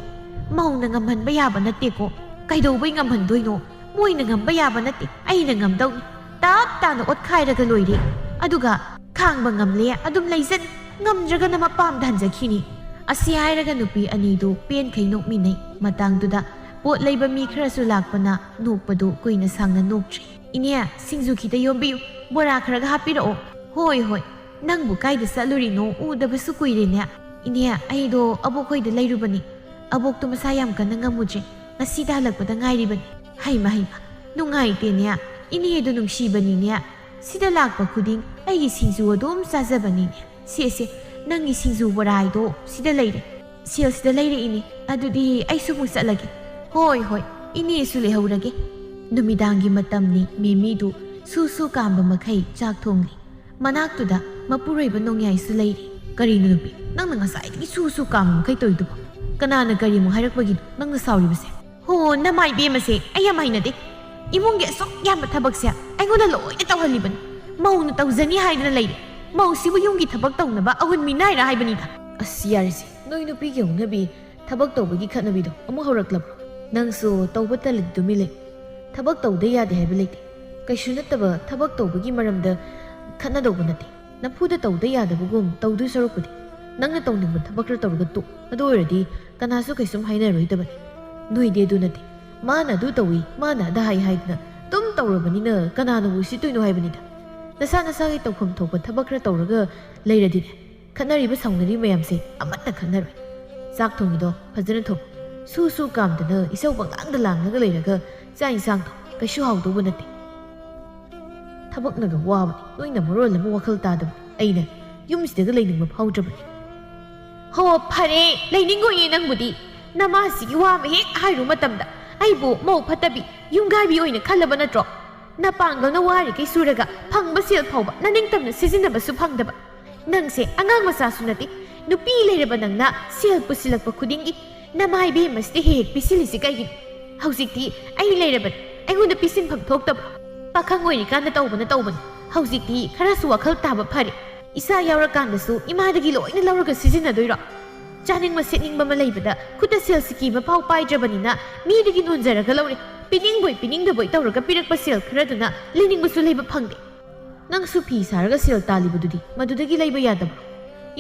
ꯃꯧꯅ ꯉꯝꯍꯟꯕ ꯌꯥꯕ ꯅꯠꯇꯦꯀꯣ꯫ ꯀꯩꯗꯧꯕꯩ ꯉꯝꯍꯟꯗꯣꯏꯅꯣ? ꯃꯣꯏꯅ ꯉꯝꯕ ꯌꯥꯕ ꯅꯠꯇꯦ, ꯑꯩꯅ ꯉꯝꯗꯧꯅꯤ꯫ ꯇꯞ ꯇꯥꯅ ꯑꯣꯠꯈꯥꯏꯔꯒ ꯂꯣꯏꯔꯦ꯫ ꯑꯗꯨꯒ ꯈꯥꯡꯕ ꯉꯝꯂꯦ ꯑꯗꯨꯝ ꯂꯩꯖꯅꯤ, ꯉꯝꯗ꯭ꯔꯒꯅ ꯃꯄꯥꯝꯗ ꯍꯟꯖꯈꯤꯅꯤ꯫" ꯑꯁꯤ ꯍꯥꯏꯔꯒ ꯅꯨꯄꯤ ꯑꯅꯤꯗꯨ ꯄꯦꯟꯈꯩ ꯅꯣꯛꯃꯤꯟꯅꯩ꯫ ꯃꯇꯥꯡꯗꯨꯗ ꯄꯣꯠ ꯂꯩꯕ ꯃꯤ ꯈꯔꯁꯨ ꯂꯥꯛꯄꯅ ꯅꯣꯛꯄꯗꯨ ꯀꯨꯏꯅ ꯁꯥꯡꯅ ꯅꯣꯛꯇ꯭ꯔꯤ꯫ "ꯏꯅꯦ, ꯁꯤꯡꯖꯨ ꯈꯤꯇ ꯌꯣꯝꯕꯤꯌꯨ, ꯕꯣꯔꯥ ꯈꯔꯒ ꯍꯥꯞꯄꯤꯔꯛꯑꯣ꯫" "ꯍꯣꯏ ꯍꯣꯏ, ꯅꯪꯕꯨ ꯀꯥꯏꯗ ꯆꯠꯂꯨꯔꯤꯅꯣ? ꯎꯗꯕꯁꯨ ꯀꯨꯏꯔꯦꯅꯦ꯫" "ꯏꯅꯦ, ꯑꯩꯗꯣ ꯑꯕꯣꯛ ꯍꯣꯏꯗ ꯂꯩꯔꯨꯕꯅꯤ꯫ ꯑꯕꯣꯛꯇꯣ ꯃꯁꯥ ꯌꯥꯝ ꯀꯟꯅ ꯉꯝꯃꯨꯗ꯭ꯔꯦ, ꯉꯁꯤꯗ ꯍꯜꯂꯛꯄꯗ ꯉꯥꯏꯔꯤꯕꯅꯤ꯫" "ꯍꯩꯃ ꯍꯩꯃ, ꯅꯨꯡꯉꯥꯏꯇꯦꯅꯦ꯫ ꯏꯅꯦꯗꯣ ꯅꯨꯡꯁꯤꯕꯅꯤꯅꯦ꯫ ꯁꯤꯗ ꯂꯥꯛꯄ ꯈꯨꯗꯤꯡ ꯑꯩꯒꯤ ꯁꯤꯡꯖꯨ ꯑꯗꯨꯝ ꯆꯥꯖꯕꯅꯤꯅꯦ꯫ ꯁꯦ ꯁꯦ, ꯅꯪꯒꯤ ꯁꯤꯡꯖꯨ ꯕꯣꯔꯥ ꯍꯥꯏꯗꯣ ꯁꯤꯗ ꯂꯩꯔꯦ꯫ ꯁꯦꯜꯁꯤꯗ ꯂꯩꯔꯛꯏꯅꯦ꯫ ꯑꯗꯨꯗꯤ ꯑꯩꯁꯨ ꯑꯃꯨꯛ ꯆꯠꯂꯒꯦ꯫" "ꯍꯣꯏ ꯍꯣꯏ, ꯏꯅꯦꯁꯨ ꯂꯩꯍꯧꯔꯒꯦ꯫" ꯅꯨꯃꯤꯗꯥꯡꯒꯤ ꯃꯇꯝꯅꯤ꯫ ꯃꯦꯃꯤꯗꯨ ꯁꯨ ꯁꯨ ꯀꯥꯝꯕ ꯃꯈꯩ ꯆꯥꯛ ꯊꯣꯡꯂꯤ꯫ ꯃꯅꯥꯛꯇꯨꯗ ꯃꯄꯨꯔꯣꯏꯕ ꯅꯣꯡꯌꯥꯏꯁꯨ ꯂꯩꯔꯤ꯫ "ꯀꯔꯤꯅꯣ ꯅꯨꯄꯤ, ꯅꯪꯅ ꯉꯁꯥꯏꯗꯒꯤ ꯁꯨ ꯁꯨ ꯀꯥꯝꯕ ꯃꯈꯩ ꯇꯧꯔꯤꯗꯨꯕꯣ? ꯀꯅꯥꯅ ꯀꯔꯤ ꯑꯃꯨꯛ ꯍꯥꯏꯔꯛꯄꯒꯤꯅꯣ ꯅꯪꯅ ꯁꯥꯎꯔꯤꯕꯁꯦ?" "ꯍꯣ, ꯅꯃꯥꯏ ꯏꯕꯦꯝꯃꯁꯦ ꯑꯩ ꯌꯥꯝ ꯍꯩꯅꯗꯦ꯫ ꯏꯃꯨꯡꯒꯤ ꯑꯁꯨꯛ ꯌꯥꯝꯕ ꯊꯕꯛꯁꯦ ꯑꯩꯉꯣꯟꯗ ꯂꯣꯏꯅ ꯇꯧꯍꯜꯂꯤꯕꯅꯤ꯫ ꯃꯧꯅ ꯇꯧꯖꯅꯤ ꯍꯥꯏꯗꯅ ꯂꯩꯔꯦ꯫ ꯃꯧꯁꯤꯕꯨ ꯌꯨꯝꯒꯤ ꯊꯕꯛ ꯇꯧꯅꯕ ꯑꯍꯨꯟ ꯃꯤꯅꯥꯏꯔ ꯍꯥꯏꯕꯅꯤꯗ꯫ ꯑꯁ, ꯌꯥꯔꯦꯁꯦ, ꯅꯣꯏ ꯅꯨꯄꯤꯒꯤ ꯍꯧꯅꯕꯤ ꯊꯕꯛ ꯇꯧꯕꯒꯤ ꯈꯠꯅꯕꯤꯗꯣ ꯑꯃꯨꯛ ꯍꯧꯔꯛꯂꯕ꯭ꯔꯣ? ꯅꯪꯁꯨ ꯇꯧꯕ ꯇꯜꯂꯗꯤ ꯇꯨꯃꯤꯟ ꯂꯩ꯫ ꯊꯕꯛ ꯇꯧꯗ ꯌꯥꯗꯦ ꯍꯥꯏꯕ ꯂꯩꯇꯦ꯫ ꯀꯩꯁꯨ ꯅꯠꯇꯕ ꯊꯕꯛ ꯇꯧꯕꯒꯤ ꯃꯔꯝꯗ ꯈꯠꯅꯗꯧꯕ ꯅꯠꯇꯦ꯫ ꯅꯝꯐꯨꯗ ꯇꯧꯗ ꯌꯥꯗꯕꯒꯨꯝ ꯇꯧꯗꯣꯏ ꯁꯔꯨꯛꯄꯨꯗꯤ ꯅꯪꯅ ꯇꯧꯅꯤꯡꯕ ꯊꯕꯛ ꯈꯔ ꯇꯧꯔꯒ ꯇꯣꯛ꯫ ꯑꯗꯨ ꯑꯣꯏꯔꯗꯤ ꯀꯅꯥꯁꯨ ꯀꯩꯁꯨꯝ ꯍꯥꯏꯅꯔꯣꯏꯗꯕꯅꯤ꯫ ꯅꯣꯏꯗꯤ ꯑꯗꯨ ꯅꯠꯇꯦ꯫ ꯃꯥꯅ ꯑꯗꯨ ꯇꯧꯏ, ꯃꯥꯅ ꯑꯗꯥ ꯍꯥꯏ ꯍꯥꯏꯗꯅ ꯑꯗꯨꯝ ꯇꯧꯔꯕꯅꯤꯅ ꯀꯅꯥꯅꯕꯨ ꯎꯁꯤꯠꯇꯣꯏꯅꯣ ꯍꯥꯏꯕꯅꯤꯗ꯫ ꯅꯁꯥ ꯅꯁꯥꯒꯤ ꯇꯧꯐꯝ ꯊꯣꯛꯄ ꯊꯕꯛ ꯈꯔ ꯇꯧꯔꯒ ꯂꯩꯔꯗꯤꯅꯦ, ꯈꯠꯅꯔꯤꯕ ꯁꯥꯎꯅꯔꯤꯕ ꯃꯌꯥꯝꯁꯦ ꯑꯃꯠꯇ ꯈꯠꯅꯔꯣꯏ꯫ ꯆꯥꯛ ꯊꯣꯡꯉꯤꯗꯣ ꯐꯖꯅ ꯊꯣꯡ꯫ ꯁꯨ ꯁꯨ ꯀꯥꯝꯗꯅ ꯏꯁꯧ ꯄꯪꯂꯥꯡꯗ ꯂꯥꯡꯂꯒ ꯂꯩꯔꯒ ꯆꯥꯛ ꯏꯟꯁꯥꯡꯗꯣ ꯀꯩꯁꯨ ꯍꯥꯎꯗꯧꯕ ꯅꯠꯇꯦ꯫ ꯊꯕꯛꯅꯒ ꯋꯥꯕꯅꯤ, ꯅꯣꯏꯅ ꯃꯔꯣꯜ ꯑꯃ ꯋꯥꯈꯜ ꯇꯥꯗꯕꯅꯤ꯫ ꯑꯩꯅ ꯌꯨꯝꯁꯤꯗꯒ ꯂꯩꯅꯤꯡꯕ ꯐꯥꯎꯗ꯭ꯔꯕꯅꯤ꯫ ꯍꯣ, ꯐꯔꯦ, ꯂꯩꯅꯤꯡꯉꯣꯏꯌꯦ ꯅꯪꯕꯨꯗꯤ꯫ ꯅꯃꯥꯁꯤꯒꯤ ꯋꯥ ꯑꯃ ꯍꯦꯛ ꯍꯥꯏꯔꯨ ꯃꯇꯝꯗ ꯑꯩꯕꯨ ꯃꯧ ꯐꯠꯇꯕꯤ, ꯌꯨꯝꯒꯥꯏꯕꯤ ꯑꯣꯏꯅ ꯈꯜꯂꯕ ꯅꯠꯇ꯭ꯔꯣ? ꯅꯄꯥꯡꯒꯜꯅ ꯋꯥꯔꯤꯈꯩ ꯁꯨꯔꯒ ꯐꯪꯕ ꯁꯦꯜ ꯐꯥꯎꯕ ꯅꯅꯤꯡꯇꯝꯅ ꯁꯤꯖꯤꯟꯅꯕꯁꯨ ꯐꯪꯗꯕ꯫ ꯅꯪꯁꯦ ꯑꯉꯥꯡ ꯃꯆꯥꯁꯨ ꯅꯠꯇꯦ꯫ ꯅꯨꯄꯤ ꯂꯩꯔꯕ ꯅꯪꯅ ꯁꯦꯜ ꯄꯨꯁꯤꯜꯂꯛꯄ ꯈꯨꯗꯤꯡꯒꯤ ꯅꯃꯥ ꯏꯕꯦꯝꯃꯁꯤꯗ ꯍꯦꯛ ꯍꯦꯛ ꯄꯤꯁꯤꯜꯂꯤꯁꯤ ꯀꯩꯒꯤꯅꯣ? ꯍꯧꯖꯤꯛꯇꯤ ꯑꯩ ꯂꯩꯔꯕꯅꯤ, ꯑꯩꯉꯣꯟꯗ ꯄꯤꯁꯤꯟꯐꯝ ꯊꯣꯛꯇꯕ꯫ ꯄꯥꯈꯪ ꯑꯣꯏꯔꯤꯀꯥꯟꯗ ꯇꯧꯕꯅ ꯇꯧꯕꯅꯤ꯫ ꯍꯧꯖꯤꯛꯇꯤ ꯈꯔꯁꯨ ꯋꯥꯈꯜ ꯇꯥꯕ ꯐꯔꯦ꯫ ꯏꯆꯥ ꯌꯥꯎꯔꯀꯥꯟꯗꯁꯨ ꯏꯃꯥꯗꯒꯤ ꯂꯣꯏꯅ ꯂꯧꯔꯒ ꯁꯤꯖꯤꯟꯅꯗꯣꯏꯔꯣ? ꯆꯥꯅꯤꯡꯕ ꯁꯦꯠꯅꯤꯡꯕ ꯑꯃ ꯂꯩꯕꯗ ꯈꯨꯠꯇ ꯁꯦꯜ ꯁꯤꯀꯤ ꯑꯃ ꯐꯥꯎ ꯄꯥꯏꯗ꯭ꯔꯕꯅꯤꯅ ꯃꯤꯗꯒꯤ ꯅꯣꯟꯖꯔꯒ ꯂꯧꯔꯦ꯫ ꯄꯤꯅꯤꯡꯕꯣꯏ ꯄꯤꯅꯤꯡꯗꯕꯣꯏ ꯇꯧꯔꯒ ꯄꯤꯔꯛꯄ ꯁꯦꯜ ꯈꯔꯗꯨꯅ ꯂꯩꯅꯤꯡꯕꯁꯨ ꯂꯩꯕ ꯐꯪꯗꯦ꯫ ꯅꯪꯁꯨ ꯐꯤ ꯁꯥꯔꯒ ꯁꯦꯜ ꯇꯥꯜꯂꯤꯕꯗꯨꯗꯤ ꯃꯗꯨꯗꯒꯤ ꯂꯩꯕ ꯌꯥꯗꯕ꯭ꯔꯣ?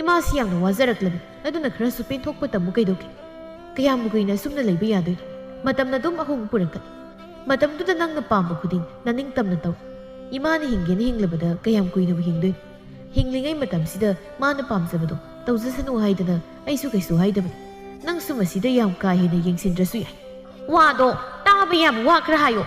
ꯏꯃꯥꯁꯤ ꯌꯥꯝꯅ ꯋꯥꯖꯔꯛꯂꯕꯅꯤ, ꯑꯗꯨꯅ ꯈꯔꯁꯨ ꯄꯦꯟꯊꯣꯛꯄ ꯇꯝꯃꯨ ꯀꯩꯗꯧꯒꯦ? ꯀꯌꯥꯝ ꯀꯨꯏꯅ ꯑꯁꯨꯝꯅ ꯂꯩꯕ ꯌꯥꯗꯣꯏꯅꯣ? ꯃꯇꯝꯅ ꯑꯗꯨꯝ ꯑꯍꯣꯡꯕ ꯄꯨꯔꯛꯀꯅꯤ꯫ ꯃꯇꯝꯗꯨꯗ ꯅꯪꯅ ꯄꯥꯝꯕ ꯈꯨꯗꯤꯡ ꯅꯅꯤꯡꯇꯝꯅ ꯇꯧ꯫ ꯏꯃꯥꯅ ꯍꯤꯡꯒꯦꯅ ꯍꯤꯡꯂꯕꯗ ꯀꯌꯥꯝ ꯀꯨꯏꯅꯕꯨ ꯍꯤꯡꯗꯣꯏꯅꯣ? ꯍꯤꯡꯂꯤꯉꯩ ꯃꯇꯝꯁꯤꯗ ꯃꯥꯅ ꯄꯥꯝꯖꯕꯗꯣ ꯇꯧꯖꯁꯅꯨ ꯍꯥꯏꯗꯅ ꯑꯩꯁꯨ ꯀꯩꯁꯨ ꯍꯥꯏꯗꯕꯅꯤ꯫ ꯅꯪꯁꯨ ꯃꯁꯤꯗ ꯌꯥꯝ ꯀꯥ ꯍꯦꯟꯅ ꯌꯦꯡꯁꯤꯟꯗ꯭ꯔꯁꯨ ꯌꯥꯏ꯫ ꯋꯥꯗꯣ ꯇꯥꯕ ꯌꯥꯕ ꯋꯥ ꯈꯔ ꯍꯥꯏꯌꯣ꯫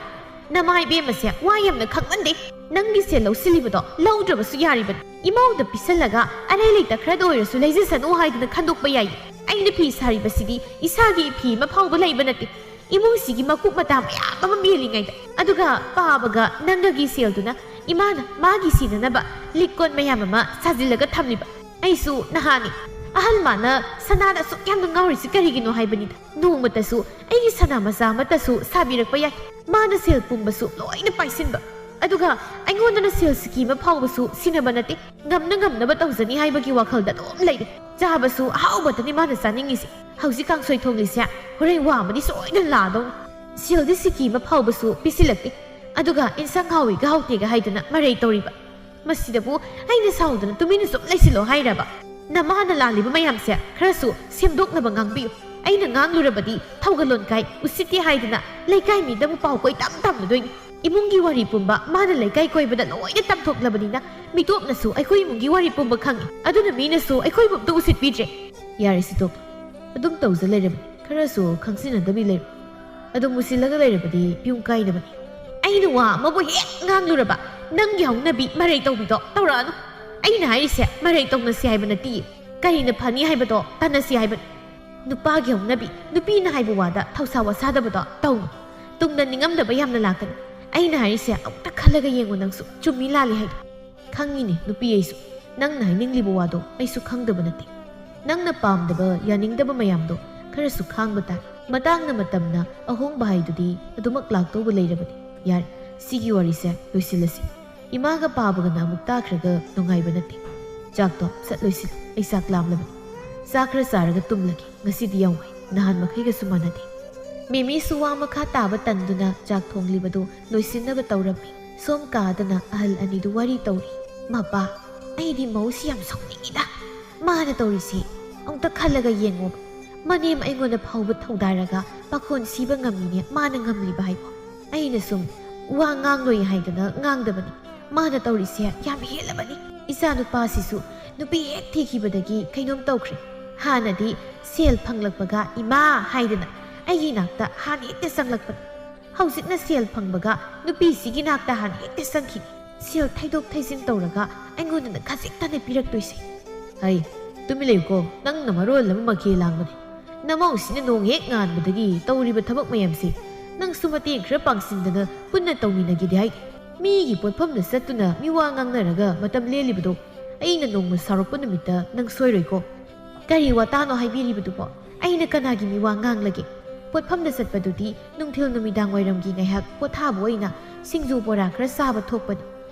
ꯅꯃꯥ ꯏꯕꯦꯝꯃꯁꯦ ꯋꯥ ꯌꯥꯝꯅ ꯈꯪꯃꯟꯗꯦ꯫ ꯅꯪꯒꯤ ꯁꯦꯜ ꯂꯧꯁꯤꯜꯂꯤꯕꯗꯣ ꯂꯧꯗ꯭ꯔꯕꯁꯨ ꯌꯥꯔꯤꯕꯅꯤ꯫ ꯏꯃꯧꯗ ꯄꯤꯁꯜꯂꯒ ꯑꯔꯩ ꯂꯩꯇ ꯈꯔꯗ ꯑꯣꯏꯔꯁꯨ ꯂꯩꯖꯁꯅꯨ ꯍꯥꯏꯗꯅ ꯈꯟꯗꯣꯛꯄ ꯌꯥꯏ꯫ ꯑꯩꯅ ꯐꯤ ꯁꯥꯔꯤꯕꯁꯤꯗꯤ ꯏꯁꯥꯒꯤ ꯐꯤ ꯑꯃ ꯐꯥꯎꯕ ꯂꯩꯕ ꯅꯠꯇꯦ꯫ ꯏꯃꯨꯡꯁꯤꯒꯤ ꯃꯀꯨꯞ ꯃꯇꯥ ꯃꯌꯥꯝ ꯑꯃ ꯃꯦꯜꯂꯤꯉꯩꯗ, ꯑꯗꯨꯒ ꯄꯥꯕꯒ ꯅꯪꯒꯒꯤ ꯁꯦꯜꯗꯨꯅ ꯏꯃꯥꯅ ꯃꯥꯒꯤ ꯁꯤꯅꯅꯕ ꯂꯤꯛ ꯀꯣꯟ ꯃꯌꯥꯝ ꯑꯃ ꯁꯥꯖꯤꯜꯂꯒ ꯊꯝꯂꯤꯕ꯫ ꯑꯩꯁꯨ ꯅꯍꯥꯅꯤ꯫ ꯑꯍꯜ ꯃꯥꯅ ꯁꯅꯥꯗ ꯑꯁꯨꯛ ꯌꯥꯝꯅ ꯉꯥꯎꯔꯤꯁꯤ ꯀꯔꯤꯒꯤꯅꯣ ꯍꯥꯏꯕꯅꯤꯗ꯫ ꯅꯣꯡꯃꯇꯁꯨ ꯑꯩꯒꯤ ꯁꯅꯥ ꯃꯆꯥ ꯑꯃꯠꯇꯁꯨ ꯁꯥꯕꯤꯔꯛꯄ ꯌꯥꯏ꯫ ꯃꯥꯅ ꯁꯦꯜ ꯄꯨꯝꯕꯁꯨ ꯂꯣꯏꯅ ꯄꯥꯏꯁꯤꯟꯕ, ꯑꯗꯨꯒ ꯑꯩꯉꯣꯟꯗꯅ ꯁꯦꯜ ꯁꯤꯀꯤ ꯑꯃ ꯐꯥꯎꯕꯁꯨ ꯁꯤꯟꯅꯕ ꯅꯠꯇꯦ꯫ ꯉꯝꯅ ꯉꯝꯅꯕ ꯇꯧꯖꯅꯤ ꯍꯥꯏꯕꯒꯤ ꯋꯥꯈꯜꯗ ꯑꯗꯨꯝ ꯂꯩꯔꯦ꯫ ꯆꯥꯕꯁꯨ ꯑꯍꯥꯎꯕꯇꯅꯤ ꯃꯥꯅ ꯆꯥꯅꯤꯡꯉꯤꯁꯦ꯫ ꯍꯧꯖꯤꯛ ꯀꯥꯡꯁꯣꯏ ꯊꯣꯡꯂꯤꯁꯦ ꯍꯣꯔꯦꯟ ꯋꯥ ꯑꯃꯗꯤ ꯁꯣꯏꯗꯅ ꯂꯥꯗꯧꯅꯤ꯫ ꯁꯦꯜꯗꯤ ꯁꯤꯀꯤ ꯑꯃ ꯐꯥꯎꯕꯁꯨ ꯄꯤꯁꯤꯜꯂꯛꯇꯦ, ꯑꯗꯨꯒ ꯏꯟꯁꯥꯡ ꯍꯥꯎꯏꯒ ꯍꯥꯎꯇꯦꯒ ꯍꯥꯏꯗꯅ ꯃꯔꯩ ꯇꯧꯔꯤꯕ꯫ ꯃꯁꯤꯗꯕꯨ ꯑꯩꯅ ꯁꯥꯎꯗꯅ ꯇꯨꯃꯤꯟꯅ ꯁꯨꯝ ꯂꯩꯁꯤꯜꯂꯣ ꯍꯥꯏꯔꯕ? ꯅꯃꯥꯅ ꯂꯥꯜꯂꯤꯕ ꯃꯌꯥꯝꯁꯦ ꯈꯔꯁꯨ ꯁꯦꯝꯗꯣꯛꯅꯕ ꯉꯥꯡꯕꯤꯌꯨ꯫ ꯑꯩꯅ ꯉꯥꯡꯂꯨꯔꯕꯗꯤ ꯊꯧꯒꯜꯂꯣꯟ ꯀꯥꯏ, ꯎꯁꯤꯠꯇꯦ ꯍꯥꯏꯗꯅ ꯂꯩꯀꯥꯏ ꯃꯤꯗꯕꯨ ꯄꯥꯎ ꯀꯣꯏ ꯇꯝ ꯇꯝꯂꯗꯣꯏꯅꯤ꯫ ꯏꯃꯨꯡꯒꯤ ꯋꯥꯔꯤ ꯄꯨꯝꯕ ꯃꯥꯅ ꯂꯩꯀꯥꯏ ꯀꯣꯏꯕꯗ ꯂꯣꯏꯅ ꯇꯝꯊꯣꯛꯂꯕꯅꯤꯅ ꯃꯤꯇꯣꯞꯅꯁꯨ ꯑꯩꯈꯣꯏ ꯏꯃꯨꯡꯒꯤ ꯋꯥꯔꯤ ꯄꯨꯝꯕ ꯈꯪꯉꯤ꯫ ꯑꯗꯨꯅ ꯃꯤꯅꯁꯨ ꯑꯩꯈꯣꯏꯕꯨ ꯑꯝꯇ ꯎꯁꯤꯠꯄꯤꯗ꯭ꯔꯦ꯫ ꯌꯥꯔꯦ ꯁꯤꯇꯣꯛ, ꯑꯗꯨꯝ ꯇꯧꯖ ꯂꯩꯔꯕꯅꯤ꯫ ꯈꯔꯁꯨ ꯈꯪꯖꯤꯟꯅꯗꯕꯤ ꯂꯩꯔꯣ꯫ ꯑꯗꯨꯝ ꯎꯁꯤꯜꯂꯒ ꯂꯩꯔꯕꯗꯤ ꯄꯤꯌꯨꯝ ꯀꯥꯏꯅꯕꯅꯤ꯫ ꯑꯩꯅ ꯋꯥ ꯑꯃꯕꯨ ꯍꯦꯛ ꯉꯥꯡꯂꯨꯔꯕ ꯅꯪꯒꯤ ꯍꯧꯅꯕꯤ ꯃꯔꯩ ꯇꯧꯕꯤꯗꯣ ꯇꯧꯔꯛꯑꯅꯨ꯫ ꯑꯩꯅ ꯍꯥꯏꯔꯤꯁꯦ ꯃꯔꯩ ꯇꯧꯅꯁꯤ ꯍꯥꯏꯕ ꯅꯠꯇꯤꯌꯦ꯫ ꯀꯔꯤꯅ ꯐꯅꯤ ꯍꯥꯏꯕꯗꯣ ꯇꯥꯟꯅꯁꯤ ꯍꯥꯏꯕꯅꯤ꯫ ꯅꯨꯄꯥꯒꯤ ꯍꯧꯅꯕꯤ, ꯅꯨꯄꯤꯅ ꯍꯥꯏꯕ ꯋꯥꯗ ꯊꯧꯁꯥ ꯋꯥꯁꯥꯗꯕꯗꯣ ꯇꯧꯅꯨ꯫ ꯇꯨꯡꯗ ꯅꯤꯡꯉꯝꯗꯕ ꯌꯥꯝꯅ ꯂꯥꯛꯀꯅꯤ꯫ ꯑꯩꯅ ꯍꯥꯏꯔꯤꯁꯦ ꯑꯃꯨꯛꯇ ꯈꯜꯂꯒ ꯌꯦꯡꯉꯨ ꯅꯪꯁꯨ, ꯆꯨꯝꯃꯤ ꯂꯥꯜꯂꯤ ꯍꯥꯏꯗꯣ꯫ ꯈꯪꯉꯤꯅꯦ ꯅꯨꯄꯤ ꯑꯩꯁꯨ, ꯅꯪꯅ ꯍꯥꯏꯅꯤꯡꯂꯤꯕ ꯋꯥꯗꯣ ꯑꯩꯁꯨ ꯈꯪꯗꯕ ꯅꯠꯇꯦ꯫ ꯅꯪꯅ ꯄꯥꯝꯗꯕ, ꯌꯥꯅꯤꯡꯗꯕ ꯃꯌꯥꯝꯗꯣ ꯈꯔꯁꯨ ꯈꯥꯡꯕ ꯇꯥꯏ꯫ ꯃꯇꯥꯡꯅ ꯃꯇꯝꯅ ꯑꯍꯣꯡꯕ ꯍꯥꯏꯗꯨꯗꯤ ꯑꯗꯨꯃꯛ ꯂꯥꯛꯇꯧꯕ ꯂꯩꯔꯕꯅꯤ꯫ ꯌꯥꯔꯦ, ꯁꯤꯒꯤ ꯋꯥꯔꯤꯁꯦ ꯂꯣꯏꯁꯤꯜꯂꯁꯤ꯫ ꯏꯃꯥꯒ ꯄꯥꯕꯒꯅ ꯑꯃꯨꯛ ꯇꯥꯈ꯭ꯔꯒ ꯅꯨꯡꯉꯥꯏꯕ ꯅꯠꯇꯦ꯫ ꯆꯥꯛꯇꯣ ꯁꯠ ꯂꯣꯏꯁꯤꯜꯂꯨ, ꯑꯩ ꯆꯥꯛ ꯂꯥꯝꯂꯕꯅꯤ꯫ ꯆꯥꯛ ꯈꯔ ꯆꯥꯔꯒ ꯇꯨꯝꯂꯒꯦ꯫ ꯉꯁꯤꯗꯤ ꯌꯥꯝ ꯋꯥꯏ, ꯅꯍꯥꯟ ꯃꯈꯩꯒꯁꯨ ꯃꯥꯟꯅꯗꯦ꯫ ꯃꯦꯃꯤꯁꯨ ꯋꯥ ꯃꯈꯥ ꯇꯥꯕ ꯇꯟꯗꯨꯅ ꯆꯥꯛ ꯊꯣꯡꯂꯤꯕꯗꯨ ꯂꯣꯏꯁꯤꯟꯅꯕ ꯇꯧꯔꯝꯃꯤ꯫ ꯁꯣꯝ ꯀꯥꯗꯅ ꯑꯍꯜ ꯑꯅꯤꯗꯨ ꯋꯥꯔꯤ ꯇꯧꯔꯤ꯫ ꯃꯄꯥ, ꯑꯩꯗꯤ ꯃꯧꯁꯤ ꯌꯥꯝ ꯁꯥꯎꯅꯤꯡꯉꯤꯗ꯫ ꯃꯥꯅ ꯇꯧꯔꯤꯁꯦ ꯑꯃꯨꯛꯇ ꯈꯜꯂꯒ ꯌꯦꯡꯉꯣꯕ꯫ ꯃꯅꯦꯝ ꯑꯩꯉꯣꯟꯗ ꯐꯥꯎꯕ ꯊꯧꯗꯥꯔꯒ ꯄꯥꯈꯣꯟ ꯁꯤꯕ ꯉꯝꯃꯤꯅꯦ ꯃꯥꯅ ꯉꯝꯂꯤꯕ ꯍꯥꯏꯕꯣ꯫ ꯑꯩꯅ ꯁꯨꯝ ꯋꯥ ꯉꯥꯡꯂꯣꯏ ꯍꯥꯏꯗꯅ ꯉꯥꯡꯗꯕꯅꯤ꯫ ꯃꯥꯅ ꯇꯧꯔꯤꯁꯦ ꯌꯥꯝ ꯍꯦꯜꯂꯕꯅꯤ꯫ ꯏꯆꯥ ꯅꯨꯄꯥꯁꯤꯁꯨ ꯅꯨꯄꯤ ꯍꯦꯛ ꯊꯤꯈꯤꯕꯗꯒꯤ ꯀꯩꯅꯣꯝ ꯇꯧꯈ꯭ꯔꯦ꯫ ꯍꯥꯟꯅꯗꯤ ꯁꯦꯜ ꯐꯪꯂꯛꯄꯒ "ꯏꯃꯥ" ꯍꯥꯏꯗꯅ ꯑꯩꯒꯤ ꯏꯅꯥꯛꯇ ꯍꯥꯟꯅ ꯍꯦꯛꯇ ꯆꯪꯂꯛꯄꯅꯤ꯫ ꯍꯧꯖꯤꯛꯅ ꯁꯦꯜ ꯐꯪꯕꯒ ꯅꯨꯄꯤꯁꯤꯒꯤ ꯅꯥꯛꯇ ꯍꯥꯟꯅ ꯍꯦꯛꯇ ꯆꯪꯈꯤꯅꯤ꯫ ꯁꯦꯜ ꯊꯩꯗꯣꯛ ꯊꯩꯖꯤꯟ ꯇꯧꯔꯒ ꯑꯩꯉꯣꯟꯗꯅ ꯈꯖꯤꯛꯇꯅꯦ ꯄꯤꯔꯛꯇꯣꯏꯁꯦ꯫ ꯍꯩ, ꯇꯨꯃꯤꯟ ꯂꯩꯌꯨꯀꯣ, ꯅꯪꯅ ꯃꯔꯣꯜ ꯑꯃ ꯃꯈꯦ ꯂꯥꯡꯕꯅꯦ꯫ ꯅꯃꯧꯁꯤꯅ ꯅꯣꯡ ꯍꯦꯛ ꯉꯥꯟꯕꯗꯒꯤ ꯇꯧꯔꯤꯕ ꯊꯕꯛ ꯃꯌꯥꯝꯁꯦ ꯅꯪꯁꯨ ꯃꯇꯦꯡ ꯈꯔ ꯄꯥꯡꯁꯤꯟꯗꯅ ꯄꯨꯟꯅ ꯇꯧꯃꯤꯟꯅꯒꯦꯗꯤ ꯍꯥꯏꯗꯦ꯫ ꯃꯤꯒꯤ ꯄꯣꯠꯐꯝꯗ ꯆꯠꯇꯨꯅ ꯃꯤꯋꯥ ꯉꯥꯡꯅꯔꯒ ꯃꯇꯝ ꯂꯦꯜꯂꯤꯕꯗꯣ ꯑꯩꯅ ꯅꯣꯡꯃ ꯁꯥꯎꯔꯛꯄ ꯅꯨꯃꯤꯠꯇ ꯅꯪ ꯁꯣꯏꯔꯣꯏꯀꯣ꯫ ꯀꯔꯤ ꯋꯥꯇꯥꯅꯣ ꯍꯥꯏꯕꯤꯔꯤꯕꯗꯨꯕꯣ? ꯑꯩꯅ ꯀꯅꯥꯒꯤ ꯃꯤꯋꯥ ꯉꯥꯡꯂꯒꯦ? ꯄꯣꯠꯐꯝꯗ ꯆꯠꯄꯗꯨꯗꯤ ꯅꯨꯡꯊꯤꯜ ꯅꯨꯃꯤꯗꯥꯡ ꯋꯥꯏꯔꯝꯒꯤ ꯉꯥꯏꯍꯥꯛ ꯄꯣꯊꯥꯕ ꯑꯣꯏꯅ ꯁꯤꯡꯖꯨ ꯕꯣꯔꯥ ꯈꯔ ꯆꯥꯕ ꯊꯣꯛꯄꯅꯤ꯫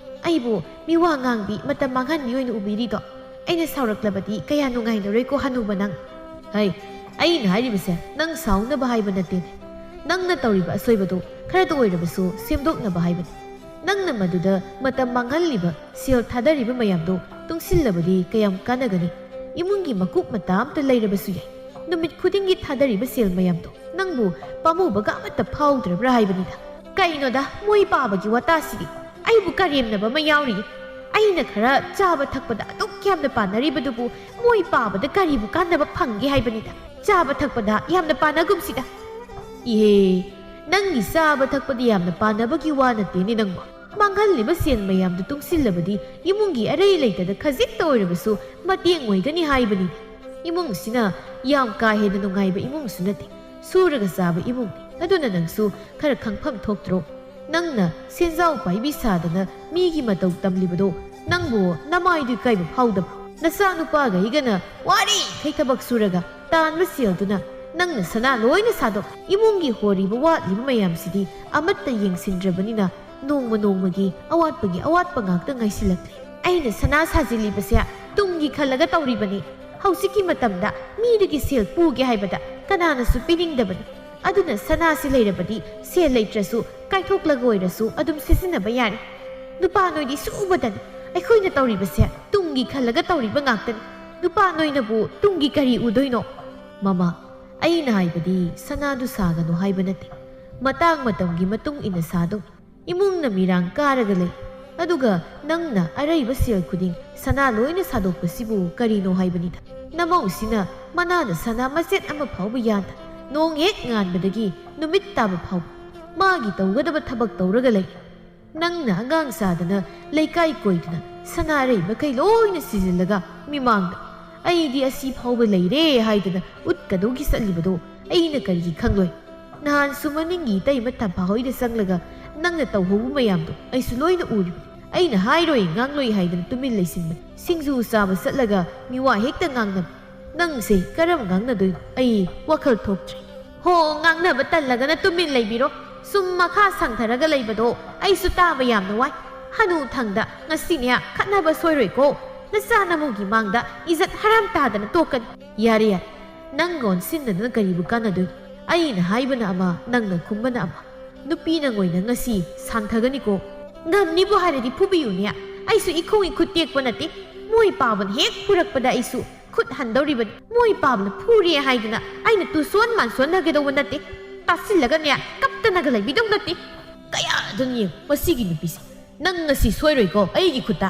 ꯑꯩꯕꯨ ꯃꯤꯋꯥ ꯉꯥꯡꯕꯤ, ꯃꯇꯝ ꯃꯥꯡꯍꯟꯕꯤ ꯑꯣꯏꯅ ꯎꯕꯤꯔꯤꯗꯣ? ꯑꯩꯅ ꯁꯥꯎꯔꯛꯂꯕꯗꯤ ꯀꯌꯥ ꯅꯨꯡꯉꯥꯏꯅꯔꯣꯏꯀꯣ ꯍꯅꯨꯕ ꯅꯪ꯫ ꯍꯩ, ꯑꯩꯅ ꯍꯥꯏꯔꯤꯕꯁꯦ ꯅꯪ ꯁꯥꯎꯅꯕ ꯍꯥꯏꯕ ꯅꯠꯇꯦꯅꯦ꯫ ꯅꯪꯅ ꯇꯧꯔꯤꯕ ꯑꯁꯣꯏꯕꯗꯣ ꯈꯔꯇ ꯑꯣꯏꯔꯕꯁꯨ ꯁꯦꯝꯗꯣꯛꯅꯕ ꯍꯥꯏꯕꯅꯤ꯫ ꯅꯪꯅ ꯃꯗꯨꯗ ꯃꯇꯝ ꯃꯥꯡꯍꯜꯂꯤꯕ, ꯁꯦꯜ ꯊꯥꯗꯔꯤꯕ ꯃꯌꯥꯝꯗꯣ ꯇꯨꯡꯁꯤꯜꯂꯕꯗꯤ ꯀꯌꯥꯝ ꯀꯥꯟꯅꯒꯅꯤ? ꯏꯃꯨꯡꯒꯤ ꯃꯀꯨꯞ ꯃꯇꯥ ꯑꯝꯇ ꯂꯩꯔꯕꯁꯨ ꯌꯥꯏ꯫ ꯅꯨꯃꯤꯠ ꯈꯨꯗꯤꯡꯒꯤ ꯊꯥꯗꯔꯤꯕ ꯁꯦꯜ ꯃꯌꯥꯝꯗꯣ ꯅꯪꯕꯨ ꯄꯥꯝꯃꯨꯕꯒ ꯑꯃꯠꯇ ꯐꯥꯎꯗ꯭ꯔꯕ꯭ꯔꯥ ꯍꯥꯏꯕꯅꯤꯗ꯫ ꯀꯩꯅꯣꯗ, ꯃꯣꯏ ꯄꯥꯕꯒꯤ ꯋꯥꯇꯥꯁꯤꯗꯤ꯫ ꯑꯩꯕꯨ ꯀꯔꯦꯝꯅꯕ ꯑꯃ ꯌꯥꯎꯔꯤ꯫ ꯑꯩꯅ ꯈꯔ ꯆꯥꯕ ꯊꯛꯄꯗ ꯑꯗꯨꯛ ꯌꯥꯝꯅ ꯄꯥꯅꯔꯤꯕꯗꯨꯕꯨ ꯃꯣꯏ ꯄꯥꯕꯗ ꯀꯔꯤꯕꯨ ꯀꯥꯟꯅꯕ ꯐꯪꯒꯦ ꯍꯥꯏꯕꯅꯤꯗ꯫ ꯆꯥꯕ ꯊꯛꯄꯗ ꯌꯥꯝꯅ ꯄꯥꯅꯒꯨꯝꯁꯤꯗ꯫ ꯏꯍꯦ, ꯅꯪꯒꯤ ꯆꯥꯕ ꯊꯛꯄꯗ ꯌꯥꯝꯅ ꯄꯥꯅꯕꯒꯤ ꯋꯥ ꯅꯠꯇꯦꯅꯦ ꯅꯪꯕꯣ꯫ ꯃꯥꯡꯍꯜꯂꯤꯕ ꯁꯦꯜ ꯃꯌꯥꯝꯗꯨ ꯇꯨꯡꯁꯤꯜꯂꯕꯗꯤ ꯏꯃꯨꯡꯒꯤ ꯑꯔꯩ ꯂꯩꯇꯗ ꯈꯖꯤꯛꯇ ꯑꯣꯏꯔꯕꯁꯨ ꯃꯇꯦꯡ ꯑꯣꯏꯒꯅꯤ ꯍꯥꯏꯕꯅꯤ꯫ ꯏꯃꯨꯡꯁꯤꯅ ꯌꯥꯝ ꯀꯥ ꯍꯦꯟꯅ ꯅꯨꯡꯉꯥꯏꯕ ꯏꯃꯨꯡꯁꯨ ꯅꯠꯇꯦ꯫ ꯁꯨꯔꯒ ꯆꯥꯕ ꯏꯃꯨꯡꯅꯤ꯫ ꯑꯗꯨꯅ ꯅꯪꯁꯨ ꯈꯔ ꯈꯪꯐꯝ ꯊꯣꯛꯇ꯭ꯔꯣ? ꯅꯪꯅ ꯁꯦꯟꯖꯥꯎ ꯄꯥꯏꯕꯤ ꯁꯥꯗꯅ ꯃꯤꯒꯤ ꯃꯇꯧ ꯇꯝꯂꯤꯕꯗꯣ ꯅꯪꯕꯨ ꯅꯃꯥꯏꯗꯨ ꯏꯀꯥꯏꯕ ꯐꯥꯎꯗꯕ꯭ꯔꯣ? ꯅꯆꯥꯅꯨꯄꯥꯒꯩꯒꯅ ꯋꯥꯔꯤꯈꯩ ꯊꯕꯛ ꯁꯨꯔꯒ ꯇꯥꯟꯕ ꯁꯦꯜꯗꯨꯅ ꯅꯪꯅ ꯁꯅꯥ ꯂꯣꯏꯅ ꯁꯥꯗꯣꯛ꯫ ꯏꯃꯨꯡꯒꯤ ꯍꯣꯔꯤꯕ ꯋꯥꯠꯂꯤꯕ ꯃꯌꯥꯝꯁꯤꯗꯤ ꯑꯃꯠꯇ ꯌꯦꯡꯁꯤꯟꯗ꯭ꯔꯕꯅꯤꯅ ꯅꯣꯡꯃ ꯅꯣꯡꯃꯒꯤ ꯑꯋꯥꯠꯄꯒꯤ ꯑꯋꯥꯠꯄ ꯉꯥꯛꯇ ꯉꯥꯏꯁꯤꯜꯂꯛꯂꯦ꯫ ꯑꯩꯅ ꯁꯅꯥ ꯁꯥꯖꯤꯜꯂꯤꯕꯁꯦ ꯇꯨꯡꯒꯤ ꯈꯜꯂꯒ ꯇꯧꯔꯤꯕꯅꯤ꯫ ꯍꯧꯖꯤꯛꯀꯤ ꯃꯇꯝꯗ ꯃꯤꯗꯒꯤ ꯁꯦꯜ ꯄꯨꯒꯦ ꯍꯥꯏꯕꯗ ꯀꯅꯥꯅꯁꯨ ꯄꯤꯅꯤꯡꯗꯕꯅꯤ꯫ ꯑꯗꯨꯅ ꯁꯅꯥꯁꯤ ꯂꯩꯔꯕꯗꯤ ꯁꯦꯜ ꯂꯩꯇ꯭ꯔꯁꯨ ꯀꯥꯏꯊꯣꯛꯂꯒ ꯑꯣꯏꯔꯁꯨ ꯑꯗꯨꯝ ꯁꯤꯖꯤꯟꯅꯕ ꯌꯥꯔꯦ꯫ ꯅꯨꯄꯥ ꯅꯣꯏꯗꯤ ꯁꯨꯕꯗꯅꯤ꯫ ꯑꯩꯈꯣꯏꯅ ꯇꯧꯔꯤꯕꯁꯦ ꯇꯨꯡꯒꯤ ꯈꯜꯂꯒ ꯇꯧꯔꯤꯕ ꯉꯥꯛꯇꯅꯤ꯫ ꯅꯨꯄꯥ ꯅꯣꯏꯅꯕꯨ ꯇꯨꯡꯒꯤ ꯀꯔꯤ ꯎꯗꯣꯏꯅꯣ? ꯃꯃꯥ, ꯑꯩꯅ ꯍꯥꯏꯕꯗꯤ ꯁꯅꯥꯗꯨ ꯁꯥꯒꯅꯨ ꯍꯥꯏꯕ ꯅꯠꯇꯦ꯫ ꯃꯇꯥꯡ ꯃꯇꯝꯒꯤ ꯃꯇꯨꯡ ꯏꯟꯅ ꯁꯥꯗꯧ꯫ ꯏꯃꯨꯡꯅ ꯃꯤꯔꯥꯡ ꯀꯥꯔꯒ ꯂꯩ꯫ ꯑꯗꯨꯒ ꯅꯪꯅ ꯑꯔꯩꯕ ꯁꯦꯜ ꯈꯨꯗꯤꯡ ꯁꯅꯥ ꯂꯣꯏꯅ ꯁꯥꯗꯣꯛꯄꯁꯤꯕꯨ ꯀꯔꯤꯅꯣ ꯍꯥꯏꯕꯅꯤꯗ꯫ ꯅꯃꯧꯁꯤꯅ ꯃꯅꯥꯗ ꯁꯅꯥ ꯃꯆꯦꯠ ꯑꯃ ꯐꯥꯎꯕ ꯌꯥꯟꯗ ꯅꯣꯡ ꯍꯦꯛ ꯉꯥꯟꯕꯗꯒꯤ ꯅꯨꯃꯤꯠ ꯇꯥꯕ ꯐꯥꯎꯕ ꯃꯥꯒꯤ ꯇꯧꯒꯗꯕ ꯊꯕꯛ ꯇꯧꯔꯒ ꯂꯩ꯫ ꯅꯪꯅ ꯑꯉꯥꯡ ꯁꯥꯗꯅ ꯂꯩꯀꯥꯏ ꯀꯣꯏꯗꯅ ꯁꯅꯥ ꯑꯔꯩ ꯃꯈꯩ ꯂꯣꯏꯅ ꯁꯤꯖꯤꯜꯂꯒ ꯃꯤꯃꯥꯡꯗ "ꯑꯩꯗꯤ ꯑꯁꯤ ꯐꯥꯎꯕ ꯂꯩꯔꯦ" ꯍꯥꯏꯗꯅ ꯎꯠꯀꯗꯧꯒꯤ ꯆꯠꯂꯤꯕꯗꯣ ꯑꯩꯅ ꯀꯔꯤꯒꯤ ꯈꯪꯂꯣꯏ? ꯅꯍꯥꯟꯁꯨ ꯃꯅꯤꯡꯒꯤ ꯏꯇꯩꯃ ꯇꯝꯐꯥ ꯍꯣꯏꯗ ꯆꯪꯂꯒ ꯅꯪꯅ ꯇꯧꯍꯧꯕ ꯃꯌꯥꯝꯗꯣ ꯑꯩꯁꯨ ꯂꯣꯏꯅ ꯎꯔꯤꯕꯅꯤ꯫ ꯑꯩꯅ ꯍꯥꯏꯔꯣꯏ ꯉꯥꯡꯂꯣꯏ ꯍꯥꯏꯗꯅ ꯇꯨꯃꯤꯟ ꯂꯩꯁꯤꯟꯕꯅꯤ꯫ ꯁꯤꯡꯖꯨ ꯆꯥꯕ ꯆꯠꯂꯒ ꯃꯤꯋꯥ ꯍꯦꯛꯇ ꯉꯥꯡꯅꯕ꯫ ꯅꯪꯁꯦ ꯀꯔꯝ ꯉꯥꯡꯅꯗꯣꯏꯅꯣ? ꯑꯩ ꯋꯥꯈꯜ ꯊꯣꯛꯇ꯭ꯔꯦ꯫ ꯍꯣ, ꯉꯥꯡꯅꯕ ꯇꯜꯂꯒꯅ ꯇꯨꯃꯤꯟ ꯂꯩꯕꯤꯔꯣ꯫ ꯁꯨꯝ ꯃꯈꯥ ꯁꯥꯡꯊꯔꯒ ꯂꯩꯕꯗꯣ ꯑꯩꯁꯨ ꯇꯥꯕ ꯌꯥꯝꯅ ꯋꯥꯏ꯫ ꯍꯅꯨ ꯊꯪꯗ ꯉꯁꯤꯅꯦ ꯈꯠꯅꯕ ꯁꯣꯏꯔꯣꯏꯀꯣ꯫ ꯅꯆꯥ ꯅꯃꯧꯒꯤ ꯃꯥꯡꯗ ꯏꯖꯠ ꯍꯔꯥꯝ ꯇꯥꯗꯅ ꯇꯣꯛꯀꯅꯤ꯫ ꯌꯥꯔꯦ, ꯌꯥꯔꯦ꯫ ꯅꯪꯒ ꯑꯣꯟꯁꯤꯟꯅꯗꯨꯅ ꯀꯔꯤꯕꯨ ꯀꯥꯟꯅꯗꯣꯏꯅꯣ? ꯑꯩꯅ ꯍꯥꯏꯕꯅ ꯑꯃ, ꯅꯪꯅ ꯈꯨꯝꯕꯅ ꯑꯃ꯫ ꯅꯨꯄꯤ ꯅꯪ ꯑꯣꯏꯅ ꯉꯁꯤ ꯁꯥꯟꯊꯒꯅꯤꯀꯣ꯫ ꯉꯝꯅꯤꯕꯨ ꯍꯥꯏꯔꯗꯤ ꯐꯨꯕꯤꯌꯨꯅꯦ꯫ ꯑꯩꯁꯨ ꯏꯈꯣꯡ ꯏꯈꯨꯠ ꯇꯦꯛꯄ ꯅꯠꯇꯦ꯫ ꯃꯣꯏ ꯄꯥꯕꯅ ꯍꯦꯛ ꯐꯨꯔꯛꯄꯗ ꯑꯩꯁꯨ ꯈꯨꯠ ꯍꯟꯗꯧꯔꯤꯕꯅꯤ꯫ ꯃꯣꯏ ꯄꯥꯕꯅ ꯐꯨꯔꯦ ꯍꯥꯏꯗꯅ ꯑꯩꯅ ꯇꯨꯁꯣꯟ ꯃꯥꯟꯁꯣꯟꯅꯒꯗꯧꯕ ꯅꯠꯇꯦ꯫ ꯇꯥꯁꯤꯜꯂꯒꯅꯦ ꯀꯞꯇꯅꯒ ꯂꯩꯕꯤꯗꯧ ꯅꯠꯇꯦ꯫ ꯀꯌꯥꯗꯨꯅ ꯌꯦꯡꯉꯨ ꯃꯁꯤꯒꯤ ꯅꯨꯄꯤꯁꯦ꯫ ꯅꯪ ꯉꯁꯤ ꯁꯣꯏꯔꯣꯏꯀꯣ ꯑꯩꯒꯤ ꯈꯨꯠꯇ꯫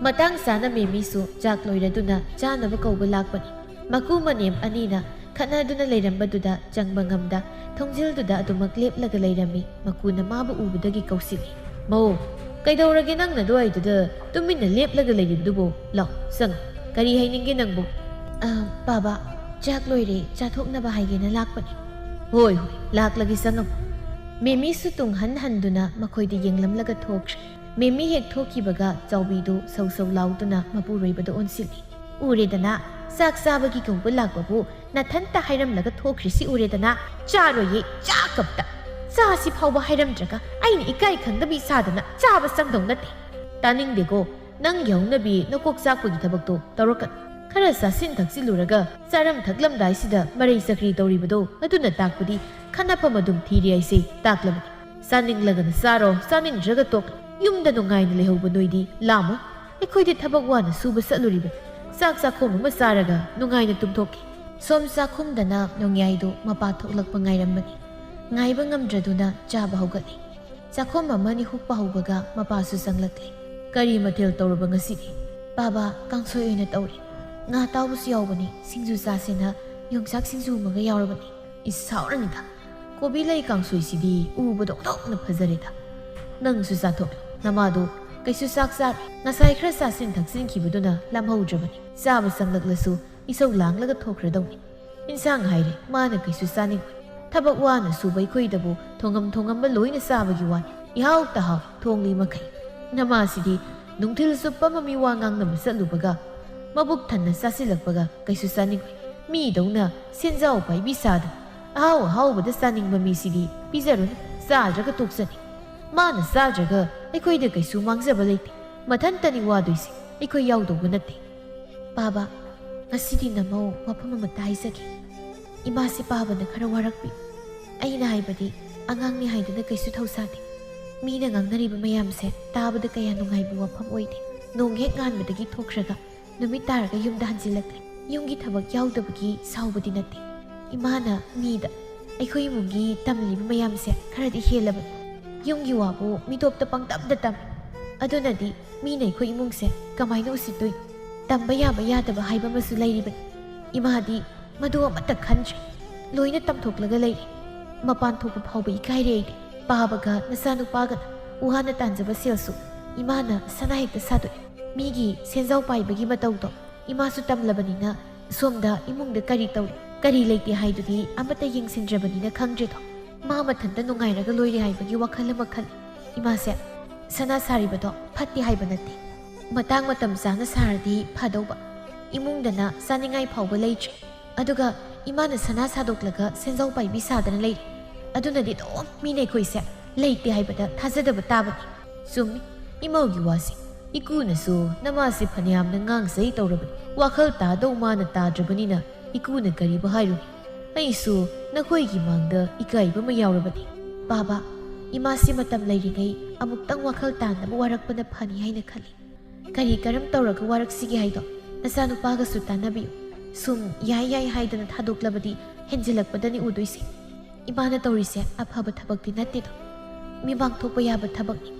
ꯃꯇꯥꯡ ꯆꯥꯅ ꯃꯦꯃꯤꯁꯨ ꯆꯥꯛ ꯂꯣꯏꯔꯗꯨꯅ ꯆꯥꯅꯕ ꯀꯧꯕ ꯂꯥꯛꯄꯅꯤ꯫ ꯃꯀꯨ ꯃꯅꯦꯝ ꯑꯅꯤꯅ ꯈꯠꯅꯗꯨꯅ ꯂꯩꯔꯝꯕꯗꯨꯗ ꯆꯪꯕ ꯉꯝꯗ ꯊꯣꯡꯖꯤꯜꯗꯨꯗ ꯑꯗꯨꯃꯛ ꯂꯦꯞꯂꯒ ꯂꯩꯔꯝꯃꯤ꯫ ꯃꯀꯨꯅ ꯃꯥꯕꯨ ꯎꯕꯗꯒꯤ ꯀꯧꯁꯤꯜꯂꯤ꯫ "ꯃꯧ, ꯀꯩꯗꯧꯔꯒꯦ ꯅꯪꯅ ꯑꯗꯨꯋꯥꯏꯗꯨꯗ ꯇꯨꯃꯤꯟꯅ ꯂꯦꯞꯂꯒ ꯂꯩꯔꯤꯕꯗꯨꯕꯨ? ꯂꯥꯎ, ꯆꯪꯉꯨ꯫ ꯀꯔꯤ ꯍꯥꯏꯅꯤꯡꯒꯦ ꯅꯪꯕꯨ?" "ꯑ, ꯄꯥꯕ, ꯆꯥꯛ ꯂꯣꯏꯔꯦ, ꯆꯥꯊꯣꯛꯅꯕ ꯍꯥꯏꯒꯦꯅ ꯂꯥꯛꯄꯅꯤ꯫" "ꯍꯣꯏ, ꯍꯣꯏ, ꯂꯥꯛꯂꯒꯦ, ꯆꯪꯉꯝꯃꯨ꯫" ꯃꯦꯃꯤꯁꯨ ꯇꯨꯡ ꯍꯟ ꯍꯟꯗꯨꯅ ꯃꯈꯣꯏꯗ ꯌꯦꯡꯂꯝꯂꯒ ꯊꯣꯛꯈ꯭ꯔꯦ꯫ ꯃꯦꯃꯤ ꯍꯦꯛ ꯊꯣꯛꯈꯤꯕꯒ ꯆꯥꯎꯕꯤꯗꯨ ꯁꯧ ꯁꯧ ꯂꯥꯎꯗꯨꯅ ꯃꯄꯨꯔꯣꯏꯕꯗ ꯑꯣꯟꯁꯤꯜꯂꯤ꯫ "ꯎꯔꯦꯗꯅ, ꯆꯥꯛ ꯆꯥꯕꯒꯤ ꯀꯧꯕ ꯂꯥꯛꯄꯕꯨ ꯅꯊꯟꯇ ꯍꯥꯏꯔꯝꯂꯒ ꯊꯣꯛꯈ꯭ꯔꯤꯁꯤ ꯎꯔꯦꯗꯅ꯫ ꯆꯥꯔꯣꯏꯌꯦ, ꯆꯥ ꯀꯞꯇ꯫ ꯆꯥꯁꯤ ꯐꯥꯎꯕ ꯍꯥꯏꯔꯝꯗ꯭ꯔꯒ ꯑꯩꯅ ꯏꯀꯥꯏ ꯈꯪꯗꯕꯤ ꯁꯥꯗꯅ ꯆꯥꯕ ꯆꯪꯗꯧ ꯅꯠꯇꯦ꯫" "ꯇꯥꯅꯤꯡꯗꯦꯀꯣ, ꯅꯪꯒꯤ ꯍꯧꯅꯕꯤ ꯅꯀꯣꯛ ꯆꯥꯛꯄꯒꯤ ꯊꯕꯛꯇꯣ ꯇꯧꯔꯛꯀꯅꯨ꯫ ꯈꯔ ꯆꯥꯁꯤꯟ ꯊꯛꯆꯤꯜꯂꯨꯔꯒ ꯆꯥꯔꯝ ꯊꯛꯂꯝꯗꯥꯏꯁꯤꯗ ꯃꯔꯩ ꯆꯀ꯭ꯔꯤ ꯇꯧꯔꯤꯕꯗꯣ ꯑꯗꯨꯅ ꯇꯥꯛꯄꯗꯤ ꯈꯠꯅꯐꯝ ꯑꯗꯨꯝ ꯊꯤꯔꯦ ꯍꯥꯏꯁꯦ ꯇꯥꯛꯂꯕꯅꯤ꯫ ꯆꯥꯅꯤꯡꯂꯒꯅ ꯆꯥꯔꯣ, ꯆꯥꯅꯤꯡꯗ꯭ꯔꯒ ꯇꯣꯛ꯫ ꯌꯨꯝꯗ ꯅꯨꯡꯉꯥꯏꯅ ꯂꯩꯍꯧꯕ ꯅꯣꯏꯗꯤ ꯂꯥꯝꯃꯣꯏ꯫ ꯑꯩꯈꯣꯏꯗꯤ ꯊꯕꯛ ꯋꯥꯅ ꯁꯨꯕ ꯆꯠꯂꯨꯔꯤꯕꯅꯤ꯫ ꯆꯥꯛ ꯆꯥꯛꯈꯣꯝ ꯑꯃ ꯆꯥꯔꯒ ꯅꯨꯡꯉꯥꯏꯅ ꯇꯨꯝꯊꯣꯛꯀꯦ꯫" ꯁꯣꯝ ꯆꯥꯛꯈꯨꯝꯗꯅ ꯅꯣꯡꯌꯥꯏꯗꯨ ꯃꯄꯥ ꯊꯣꯛꯂꯛꯄ ꯉꯥꯏꯔꯝꯕꯅꯤ꯫ ꯉꯥꯏꯕ ꯉꯝꯗ꯭ꯔꯗꯨꯅ ꯆꯥꯕ ꯍꯧꯒꯠꯂꯤ꯫ ꯆꯥꯛꯈꯣꯝ ꯑꯃ ꯑꯅꯤ ꯍꯨꯛꯄ ꯍꯧꯕꯒ ꯃꯄꯥꯁꯨ ꯆꯪꯂꯛꯂꯦ꯫ "ꯀꯔꯤ ꯃꯊꯦꯜ ꯇꯧꯔꯕ ꯉꯁꯤꯗꯤ?" "ꯄꯥꯕ, ꯀꯥꯡꯁꯣꯏ ꯑꯣꯏꯅ ꯇꯧꯔꯦ꯫ ꯉꯥ ꯑꯇꯥꯎꯕꯁꯨ ꯌꯥꯎꯕꯅꯤ, ꯁꯤꯡꯖꯨ ꯆꯥꯁꯦꯅ ꯌꯣꯡꯆꯥꯛ ꯁꯤꯡꯖꯨ ꯑꯃꯒ ꯌꯥꯎꯔꯕꯅꯤ꯫" "ꯏꯁ, ꯍꯥꯎꯔꯅꯤꯗ꯫ ꯀꯣꯕꯤ ꯂꯩ ꯀꯥꯡꯁꯣꯏꯁꯤꯗꯤ ꯎꯕꯗ ꯑꯣꯟꯊꯣꯛꯅ ꯐꯖꯔꯦꯗ꯫ ꯅꯪꯁꯨ ꯆꯥꯊꯣꯛꯂꯣ, ꯅꯃꯥꯗꯣ ꯀꯩꯁꯨ ꯆꯥꯛ ꯆꯥꯔꯣꯏ꯫ ꯉꯁꯥꯏ ꯈꯔ ꯆꯥꯁꯤꯟ ꯊꯛꯆꯤꯟꯈꯤꯕꯗꯨꯅ ꯂꯥꯝꯍꯧꯗ꯭ꯔꯕꯅꯤ꯫ ꯆꯥꯕ ꯆꯪꯂꯛꯂꯁꯨ ꯏꯁꯧ ꯂꯥꯡꯂꯒ ꯊꯣꯛꯈ꯭ꯔꯗꯧꯅꯤ꯫ ꯏꯟꯁꯥꯡ ꯍꯥꯏꯔꯦ, ꯃꯥꯅ ꯀꯩꯁꯨ ꯆꯥꯅꯤꯡꯉꯣꯏ꯫ ꯊꯕꯛ ꯋꯥꯅ ꯁꯨꯕ ꯑꯩꯈꯣꯏꯗꯕꯨ ꯊꯣꯡꯉꯝ ꯊꯣꯡꯉꯝꯕ ꯂꯣꯏꯅ ꯆꯥꯕꯒꯤ ꯋꯥꯅꯤ꯫ ꯏꯍꯥꯎꯇ ꯍꯥꯎꯏ ꯊꯣꯡꯂꯤ ꯃꯈꯩ꯫ ꯅꯃꯥꯁꯤꯗꯤ ꯅꯨꯡꯊꯤꯜ ꯆꯨꯞꯄ ꯑꯃ ꯃꯤ ꯋꯥ ꯉꯥꯡꯅꯕ ꯆꯠꯂꯨꯕꯒ, ꯃꯕꯨꯛ ꯊꯟꯅ ꯆꯥꯁꯤꯜꯂꯛꯄꯒ ꯀꯩꯁꯨ ꯆꯥꯅꯤꯡꯉꯣꯏ꯫ ꯃꯤꯗꯧꯅ ꯁꯦꯟꯖꯥꯎ ꯄꯥꯏꯕꯤ ꯁꯥꯗꯅ ꯑꯍꯥꯎ ꯑꯍꯥꯎꯕꯗ ꯆꯥꯅꯤꯡꯕ ꯃꯤꯁꯤꯗꯤ ꯄꯤꯖꯔꯨꯅꯨ, ꯆꯥꯗ꯭ꯔꯒ ꯇꯣꯛꯆꯅꯤ꯫ ꯃꯥꯅ ꯆꯥꯗ꯭ꯔꯒ ꯑꯩꯈꯣꯏꯗ ꯀꯩꯁꯨ ꯃꯥꯡꯖꯕ ꯂꯩꯇꯦ꯫ ꯃꯊꯟꯇꯅꯤ ꯋꯥꯗꯣꯏꯁꯦ, ꯑꯩꯈꯣꯏ ꯌꯥꯎꯗꯧꯕ ꯅꯠꯇꯦ꯫ ꯄꯥꯕ, ꯉꯁꯤꯗꯤ ꯅꯃꯧ ꯋꯥꯐꯝ ꯑꯃꯇ ꯍꯥꯏꯖꯒꯦ꯫ ꯏꯃꯥꯁꯦ ꯄꯥꯕꯅ ꯈꯔ ꯋꯥꯔꯛꯄꯤ꯫ ꯑꯩꯅ ꯍꯥꯏꯕꯗꯤ, ꯑꯉꯥꯡꯅꯤ ꯍꯥꯏꯗꯨꯅ ꯀꯩꯁꯨ ꯊꯧꯁꯥꯗꯦ꯫ ꯃꯤꯅ ꯉꯥꯡꯅꯔꯤꯕ ꯃꯌꯥꯝꯁꯦ ꯇꯥꯕꯗ ꯀꯌꯥ ꯅꯨꯡꯉꯥꯏꯕ ꯋꯥꯐꯝ ꯑꯣꯏꯗꯦ꯫ ꯅꯣꯡ ꯍꯦꯛ ꯉꯥꯟꯕꯗꯒꯤ ꯊꯣꯛꯈ꯭ꯔꯒ ꯅꯨꯃꯤꯠ ꯇꯥꯔꯒ ꯌꯨꯝꯗ ꯍꯟꯖꯤꯜꯂꯛꯂꯦ꯫ ꯌꯨꯝꯒꯤ ꯊꯕꯛ ꯌꯥꯎꯗꯕꯒꯤ ꯁꯥꯎꯕꯗꯤ ꯅꯠꯇꯦ꯫ ꯏꯃꯥꯅ ꯃꯤꯗ, ꯑꯩꯈꯣꯏ ꯏꯃꯨꯡꯒꯤ ꯇꯝꯂꯤꯕ ꯃꯌꯥꯝꯁꯦ ꯈꯔꯗꯤ ꯍꯦꯜꯂꯕꯅꯤ꯫ ꯌꯨꯝꯒꯤ ꯋꯥꯕꯨ ꯃꯤꯇꯣꯞꯇ ꯄꯪꯇꯝꯗ ꯇꯝꯃꯤ꯫ ꯑꯗꯨꯅꯗꯤ ꯃꯤꯅ ꯑꯩꯈꯣꯏ ꯏꯃꯨꯡꯁꯦ ꯀꯃꯥꯏꯅ ꯎꯁꯤꯠꯇꯣꯏꯅꯣ? ꯇꯝꯕ ꯌꯥꯕ ꯌꯥꯗꯕ ꯍꯥꯏꯕ ꯑꯃꯁꯨ ꯂꯩꯔꯤꯕꯅꯤ꯫ ꯏꯃꯥꯗꯤ ꯃꯗꯨ ꯑꯃꯠꯇ ꯈꯟꯗ꯭ꯔꯦ꯫ ꯂꯣꯏꯅ ꯇꯝꯊꯣꯛꯂꯒ ꯂꯩꯔꯦ꯫ ꯃꯄꯥꯟ ꯊꯣꯛꯄ ꯐꯥꯎꯕ ꯏꯀꯥꯏꯔꯦ ꯑꯩꯗꯤ꯫ ꯄꯥꯕꯒ ꯅꯆꯥꯅꯨꯄꯥꯒꯅ ꯋꯥꯅ ꯇꯥꯟꯖꯕ ꯁꯦꯜꯁꯨ ꯏꯃꯥꯅ ꯁꯅꯥ ꯍꯦꯛꯇ ꯁꯥꯗꯣꯛꯏ꯫ ꯃꯤꯒꯤ ꯁꯦꯟꯖꯥꯎ ꯄꯥꯏꯕꯒꯤ ꯃꯇꯧꯗꯣ ꯏꯃꯥꯁꯨ ꯇꯝꯂꯕꯅꯤꯅ ꯁꯣꯝꯗ ꯏꯃꯨꯡꯗ ꯀꯔꯤ ꯇꯧꯔꯤ, ꯀꯔꯤ ꯂꯩꯇꯦ ꯍꯥꯏꯗꯨꯗꯤ ꯑꯃꯠꯇ ꯌꯦꯡꯁꯤꯟꯗ꯭ꯔꯕꯅꯤꯅ ꯈꯪꯗ꯭ꯔꯦꯗꯣ꯫ ꯃꯥ ꯃꯊꯟꯇ ꯅꯨꯡꯉꯥꯏꯔꯒ ꯂꯣꯏꯔꯦ ꯍꯥꯏꯕꯒꯤ ꯋꯥꯈꯜ ꯑꯃ ꯈꯜꯂꯤ꯫ ꯏꯃꯥꯁꯦ, ꯁꯅꯥ ꯁꯥꯔꯤꯕꯗꯣ ꯐꯠꯇꯦ ꯍꯥꯏꯕ ꯅꯠꯇꯦ꯫ ꯃꯇꯥꯡ ꯃꯇꯝ ꯆꯥꯅ ꯁꯥꯔꯗꯤ ꯐꯗꯧꯕ꯫ ꯏꯃꯨꯡꯗꯅ ꯆꯥꯅꯤꯡꯉꯥꯏ ꯐꯥꯎꯕ ꯂꯩꯇ꯭ꯔꯦ꯫ ꯑꯗꯨꯒ ꯏꯃꯥꯅ ꯁꯅꯥ ꯁꯥꯗꯣꯛꯂꯒ ꯁꯦꯟꯖꯥꯎ ꯄꯥꯏꯕꯤ ꯁꯥꯗꯅ ꯂꯩꯔꯦ꯫ ꯑꯗꯨꯅꯗꯤ ꯑꯗꯨꯝ ꯃꯤꯅ ꯑꯩꯈꯣꯏꯁꯦ ꯂꯩꯇꯦ ꯍꯥꯏꯕꯗ ꯊꯥꯖꯗꯕ ꯇꯥꯕꯅꯤ꯫ ꯆꯨꯝꯃꯤ, ꯏꯃꯧꯒꯤ ꯋꯥꯁꯤ꯫ ꯏꯀꯨꯅꯁꯨ ꯅꯃꯥꯁꯦ ꯐꯅꯌꯥꯝꯅ ꯉꯥꯡꯖꯩ ꯇꯧꯔꯕꯅꯤ꯫ ꯋꯥꯈꯜ ꯇꯥꯗꯧ ꯃꯥꯅ ꯇꯥꯗ꯭ꯔꯕꯅꯤꯅ ꯏꯀꯨꯅ ꯀꯔꯤꯕꯨ ꯍꯥꯏꯔꯨꯅꯤ? ꯑꯩꯁꯨ ꯅꯈꯣꯏꯒꯤ ꯃꯥꯡꯗ ꯏꯀꯥꯏꯕ ꯑꯃ ꯌꯥꯎꯔꯕꯅꯤ꯫ ꯄꯥꯕ, ꯏꯃꯥꯁꯤ ꯃꯇꯝ ꯂꯩꯔꯤꯉꯩ ꯑꯃꯨꯛꯇꯪ ꯋꯥꯈꯜ ꯇꯥꯅꯕ ꯋꯥꯔꯛꯄꯅ ꯐꯅꯤ ꯍꯥꯏꯅ ꯈꯜꯂꯤ꯫ ꯀꯔꯤ ꯀꯔꯝ ꯇꯧꯔꯒ ꯋꯥꯔꯛꯁꯤꯒꯦ ꯍꯥꯏꯗꯣ ꯅꯆꯥꯅꯨꯄꯥꯒꯁꯨ ꯇꯥꯟꯅꯕꯤꯌꯨ꯫ ꯁꯨꯝ ꯌꯥꯏ ꯌꯥꯏ ꯍꯥꯏꯗꯅ ꯊꯥꯗꯣꯛꯂꯕꯗꯤ ꯍꯦꯟꯖꯤꯜꯂꯛꯄꯗꯅꯤ ꯎꯗꯣꯏꯁꯦ꯫ ꯏꯃꯥꯅ ꯇꯧꯔꯤꯁꯦ ꯑꯐꯕ ꯊꯕꯛꯇꯤ ꯅꯠꯇꯦꯗꯣ꯫ ꯃꯤꯃꯥꯡ ꯊꯣꯛꯄ ꯌꯥꯕ ꯊꯕꯛꯅꯤ꯫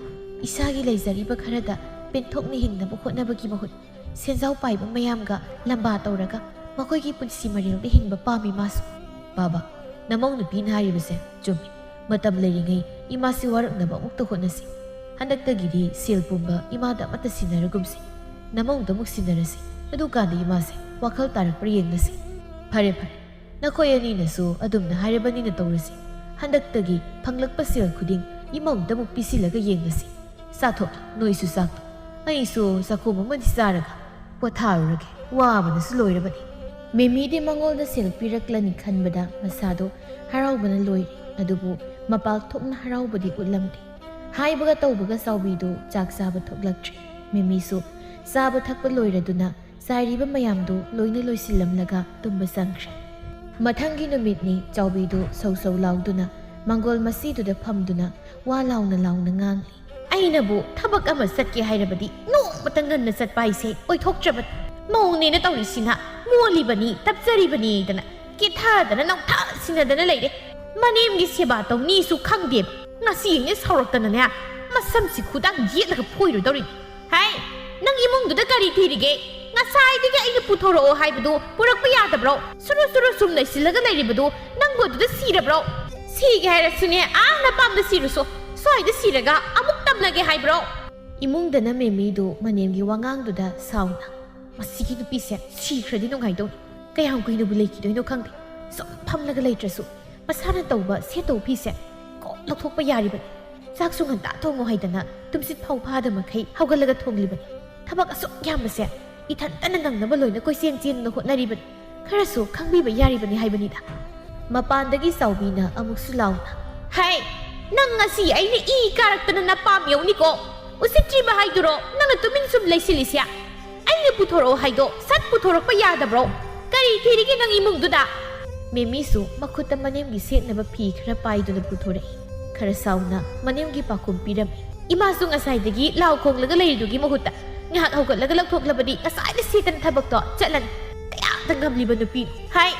ꯏꯁꯥꯒꯤ ꯂꯩꯖꯔꯤꯕ ꯈꯔꯗ ꯄꯦꯟꯊꯣꯛꯅ ꯍꯤꯡꯅꯕ ꯍꯣꯠꯅꯕꯒꯤ ꯃꯍꯨꯠ ꯁꯦꯟꯖꯥꯎ ꯄꯥꯏꯕ ꯃꯌꯥꯝꯒ ꯂꯝꯕꯥ ꯇꯧꯔꯒ ꯃꯈꯣꯏꯒꯤ ꯄꯨꯟꯁꯤ ꯃꯔꯦꯜꯗ ꯍꯤꯡꯕ ꯄꯥꯝꯃꯤ ꯃꯥꯁꯨ꯫ ꯄꯥꯕ, ꯅꯃꯧ ꯅꯨꯄꯤꯅ ꯍꯥꯏꯔꯤꯕꯁꯦ ꯆꯨꯝꯃꯤ꯫ ꯃꯇꯝ ꯂꯩꯔꯤꯉꯩ ꯏꯃꯥꯁꯤ ꯋꯥꯔꯛꯅꯕ ꯑꯃꯨꯛꯇ ꯍꯣꯠꯅꯁꯤ꯫ ꯍꯟꯗꯛꯇꯒꯤꯗꯤ ꯁꯦꯜ ꯄꯨꯝꯕ ꯏꯃꯥꯗ ꯑꯃꯠꯇ ꯁꯤꯟꯅꯔꯒꯨꯝꯁꯤ꯫ ꯅꯃꯧꯗ ꯑꯃꯨꯛ ꯁꯤꯟꯅꯔꯁꯤ꯫ ꯑꯗꯨꯀꯥꯟꯗ ꯏꯃꯥꯁꯦ ꯋꯥꯈꯜ ꯇꯥꯔꯛꯄ꯭ꯔꯥ ꯌꯦꯡꯂꯁꯤ꯫ ꯐꯔꯦ, ꯐꯔꯦ꯫ ꯅꯈꯣꯏ ꯑꯅꯤꯅꯁꯨ ꯑꯗꯨꯝꯅ ꯍꯥꯏꯔꯕꯅꯤꯅ ꯇꯧꯔꯁꯤ꯫ ꯍꯟꯗꯛꯇꯒꯤ ꯐꯪꯂꯛꯄ ꯁꯦꯜ ꯈꯨꯗꯤꯡ ꯏꯃꯧꯗ ꯑꯃꯨꯛ ꯄꯤꯁꯤꯜꯂꯒ ꯌꯦꯡꯂꯁꯤ꯫ ꯆꯥꯊꯣꯛꯂꯣ, ꯅꯣꯏꯁꯨ ꯆꯥꯛꯇꯣ꯫ ꯑꯩꯁꯨ ꯆꯥꯛꯈꯣꯝ ꯑꯃꯗꯤ ꯆꯥꯔꯒ ꯄꯣꯊꯥꯔꯨꯔꯒꯦ꯫ ꯋꯥꯕꯅꯁꯨ ꯂꯣꯏꯔꯕꯅꯤ꯫ ꯃꯦꯃꯤꯗꯤ ꯃꯉꯣꯟꯗ ꯁꯦꯜ ꯄꯤꯔꯛꯂꯅꯤ ꯈꯟꯕꯗ ꯃꯁꯥꯗꯣ ꯍꯔꯥꯎꯕꯅ ꯂꯣꯏꯔꯦ, ꯑꯗꯨꯕꯨ ꯃꯄꯥꯜ ꯊꯣꯛꯅ ꯍꯔꯥꯎꯕꯗꯤ ꯎꯠꯂꯝꯗꯦ꯫ ꯍꯥꯏꯕꯒ ꯇꯧꯕꯒ ꯆꯥꯎꯕꯤꯗꯨ ꯆꯥꯛ ꯆꯥꯕ ꯊꯣꯛꯂꯛꯇ꯭ꯔꯦ꯫ ꯃꯦꯃꯤꯁꯨ ꯆꯥꯕ ꯊꯛꯄ ꯂꯣꯏꯔꯗꯨꯅ ꯆꯥꯏꯔꯤꯕ ꯃꯌꯥꯝꯗꯨ ꯂꯣꯏꯅ ꯂꯣꯏꯁꯤꯜꯂꯝꯂꯒ ꯇꯨꯝꯕ ꯆꯪꯈ꯭ꯔꯦ꯫ ꯃꯊꯪꯒꯤ ꯅꯨꯃꯤꯠꯅꯤ꯫ ꯆꯥꯎꯕꯤꯗꯨ ꯁꯧ ꯁꯧ ꯂꯥꯎꯗꯨꯅ ꯃꯪꯒꯣꯜ ꯃꯁꯤꯗꯨꯗ ꯐꯝꯗꯨꯅ ꯋꯥ ꯂꯥꯎꯅ ꯂꯥꯎꯅ ꯉꯥꯡꯂꯤ꯫ ꯑꯩꯅꯕꯨ ꯊꯕꯛ ꯑꯃ ꯆꯠꯀꯦ ꯍꯥꯏꯔꯕꯗꯤ ꯅꯣꯡꯃꯇ ꯉꯟꯅ ꯆꯠꯄ ꯍꯥꯏꯁꯦ ꯑꯣꯏꯊꯣꯛꯇ꯭ꯔꯕꯅꯤ꯫ ꯃꯧꯅꯦꯅ ꯇꯧꯔꯤꯁꯤꯅ ꯃꯣꯜꯂꯤꯕꯅꯤ, ꯇꯞꯆꯔꯤꯕꯅꯤꯗꯅ ꯀꯦꯊꯗꯅ ꯅꯧꯊꯥ ꯁꯤꯟꯅꯗꯅ ꯂꯩꯔꯦ꯫ ꯃꯅꯦꯝꯒꯤ ꯁꯦꯕꯥ ꯇꯧꯅꯤꯁꯨ ꯈꯪꯗꯦꯕ꯫ ꯉꯁꯤ ꯑꯩꯅ ꯁꯥꯎꯔꯛꯇꯅꯅꯦ, ꯃꯁꯝꯁꯤ ꯈꯨꯗꯥꯡ ꯌꯦꯠꯂꯒ ꯐꯣꯏꯔꯨꯗꯧꯔꯤꯅꯤ꯫ ꯍꯥꯏ, ꯅꯪ ꯏꯃꯨꯡꯗꯨꯗ ꯀꯔꯤ ꯊꯤꯔꯤꯒꯦ? ꯉꯁꯥꯏꯗꯒꯤ ꯑꯩꯅ ꯄꯨꯊꯣꯔꯛꯑꯣ ꯍꯥꯏꯕꯗꯨ ꯄꯨꯔꯛꯄ ꯌꯥꯗꯕ꯭ꯔꯣ? ꯁꯨꯔꯨ ꯁꯨꯔꯨ ꯁꯨꯝ ꯂꯩꯁꯤꯜꯂꯒ ꯂꯩꯔꯤꯕꯗꯨ ꯅꯪꯕꯨ ꯑꯗꯨꯗ ꯁꯤꯔꯕ꯭ꯔꯣ? ꯁꯤꯒꯦ ꯍꯥꯏꯔꯁꯨꯅꯦ, ꯑꯥ ꯅꯄꯥꯝꯗ ꯁꯤꯔꯨꯁꯣ꯫ ꯁ꯭ꯋꯥꯏꯗ ꯁꯤꯔꯒ ꯑꯃꯨꯛ ꯇꯝꯂꯒꯦ ꯍꯥꯏꯕ꯭ꯔꯣ? ꯏꯃꯨꯡꯗꯅ ꯃꯦꯃꯤꯗꯨ ꯃꯅꯦꯝꯒꯤ ꯋꯥꯉꯥꯡꯗꯨꯗ ꯁꯥꯎꯅ, "ꯃꯁꯤꯒꯤ ꯅꯨꯄꯤꯁꯦ ꯁꯤꯈ꯭ꯔꯗꯤ ꯅꯨꯡꯉꯥꯏꯗꯧꯅꯤ꯫ ꯀꯌꯥꯝ ꯀꯨꯏꯅꯕꯨ ꯂꯩꯈꯤꯗꯣꯏꯅꯣ ꯈꯪꯗꯦ꯫ ꯁꯨꯝ ꯐꯝꯂꯒ ꯂꯩꯇ꯭ꯔꯁꯨ ꯃꯁꯥꯅ ꯇꯧꯕ ꯁꯦꯠꯇꯧ ꯐꯤꯁꯦ ꯀꯣꯛ ꯂꯧꯊꯣꯛꯄ ꯌꯥꯔꯤꯕꯅꯤ꯫ ꯆꯥꯛꯁꯨ ꯉꯟꯇꯥ ꯊꯣꯡꯉꯣ ꯍꯥꯏꯗꯅ ꯇꯨꯝꯁꯤꯠ ꯐꯥꯎ ꯐꯥꯗ ꯃꯈꯩ ꯍꯧꯒꯠꯂꯒ ꯊꯣꯡꯂꯤꯕꯅꯤ꯫ ꯊꯕꯛ ꯑꯁꯨꯛ ꯌꯥꯝꯕꯁꯦ ꯏꯊꯟꯇꯅ ꯅꯪꯅꯕ ꯂꯣꯏꯅ ꯀꯣꯏꯆꯦꯟ ꯆꯦꯟꯗꯨꯅ ꯍꯣꯠꯅꯔꯤꯕꯅꯤ꯫ ꯈꯔꯁꯨ ꯈꯪꯕꯤꯕ ꯌꯥꯔꯤꯕꯅꯤ ꯍꯥꯏꯕꯅꯤꯗ꯫" ꯃꯄꯥꯟꯗꯒꯤ ꯆꯥꯎꯕꯤꯅ ꯑꯃꯨꯛꯁꯨ ꯂꯥꯎꯅ, "ꯍꯩ, ꯅꯪ ꯉꯁꯤ ꯑꯩꯅ ꯏ ꯀꯥꯔꯛꯇꯅ ꯅꯄꯥꯝ ꯌꯧꯅꯤꯀꯣ꯫ ꯎꯁꯤꯠꯇ꯭ꯔꯤꯕ ꯍꯥꯏꯗꯨꯔꯣ ꯅꯪꯅ ꯇꯨꯃꯤꯟ ꯁꯨꯝ ꯂꯩꯁꯤꯜꯂꯤꯁꯦ? ꯑꯩꯅ ꯄꯨꯊꯣꯔꯛꯑꯣ ꯍꯥꯏꯗꯣ ꯁꯠ ꯄꯨꯊꯣꯔꯛꯄ ꯌꯥꯗꯕ꯭ꯔꯣ? ꯀꯔꯤ ꯊꯤꯔꯤꯒꯦ ꯅꯪ ꯏꯃꯨꯡꯗꯨꯗ?" ꯃꯦꯃꯤꯁꯨ ꯃꯈꯨꯠꯇ ꯃꯅꯦꯝꯒꯤ ꯁꯦꯠꯅꯕ ꯐꯤ ꯈꯔ ꯄꯥꯏꯗꯨꯅ ꯄꯨꯊꯣꯔꯛꯏ꯫ ꯈꯔ ꯁꯥꯎꯅ ꯃꯅꯦꯝꯒꯤ ꯄꯥꯎꯈꯨꯝ ꯄꯤꯔꯝꯃꯤ꯫ "ꯏꯃꯥꯁꯨ ꯉꯁꯥꯏꯗꯒꯤ ꯂꯥꯎ ꯈꯣꯡꯂꯒ ꯂꯩꯔꯤꯗꯨꯒꯤ ꯃꯍꯨꯠꯇ ꯉꯥꯏꯍꯥꯛ ꯍꯧꯒꯠꯂꯒ ꯂꯧꯊꯣꯛꯂꯕꯗꯤ ꯉꯁꯥꯏꯅ ꯁꯦꯠꯇꯅ ꯊꯕꯛꯇꯣ ꯆꯠꯂꯅꯤ꯫ ꯀꯌꯥꯗ ꯉꯝꯂꯤꯕ ꯅꯨꯄꯤꯅꯣ? ꯍꯥꯏ,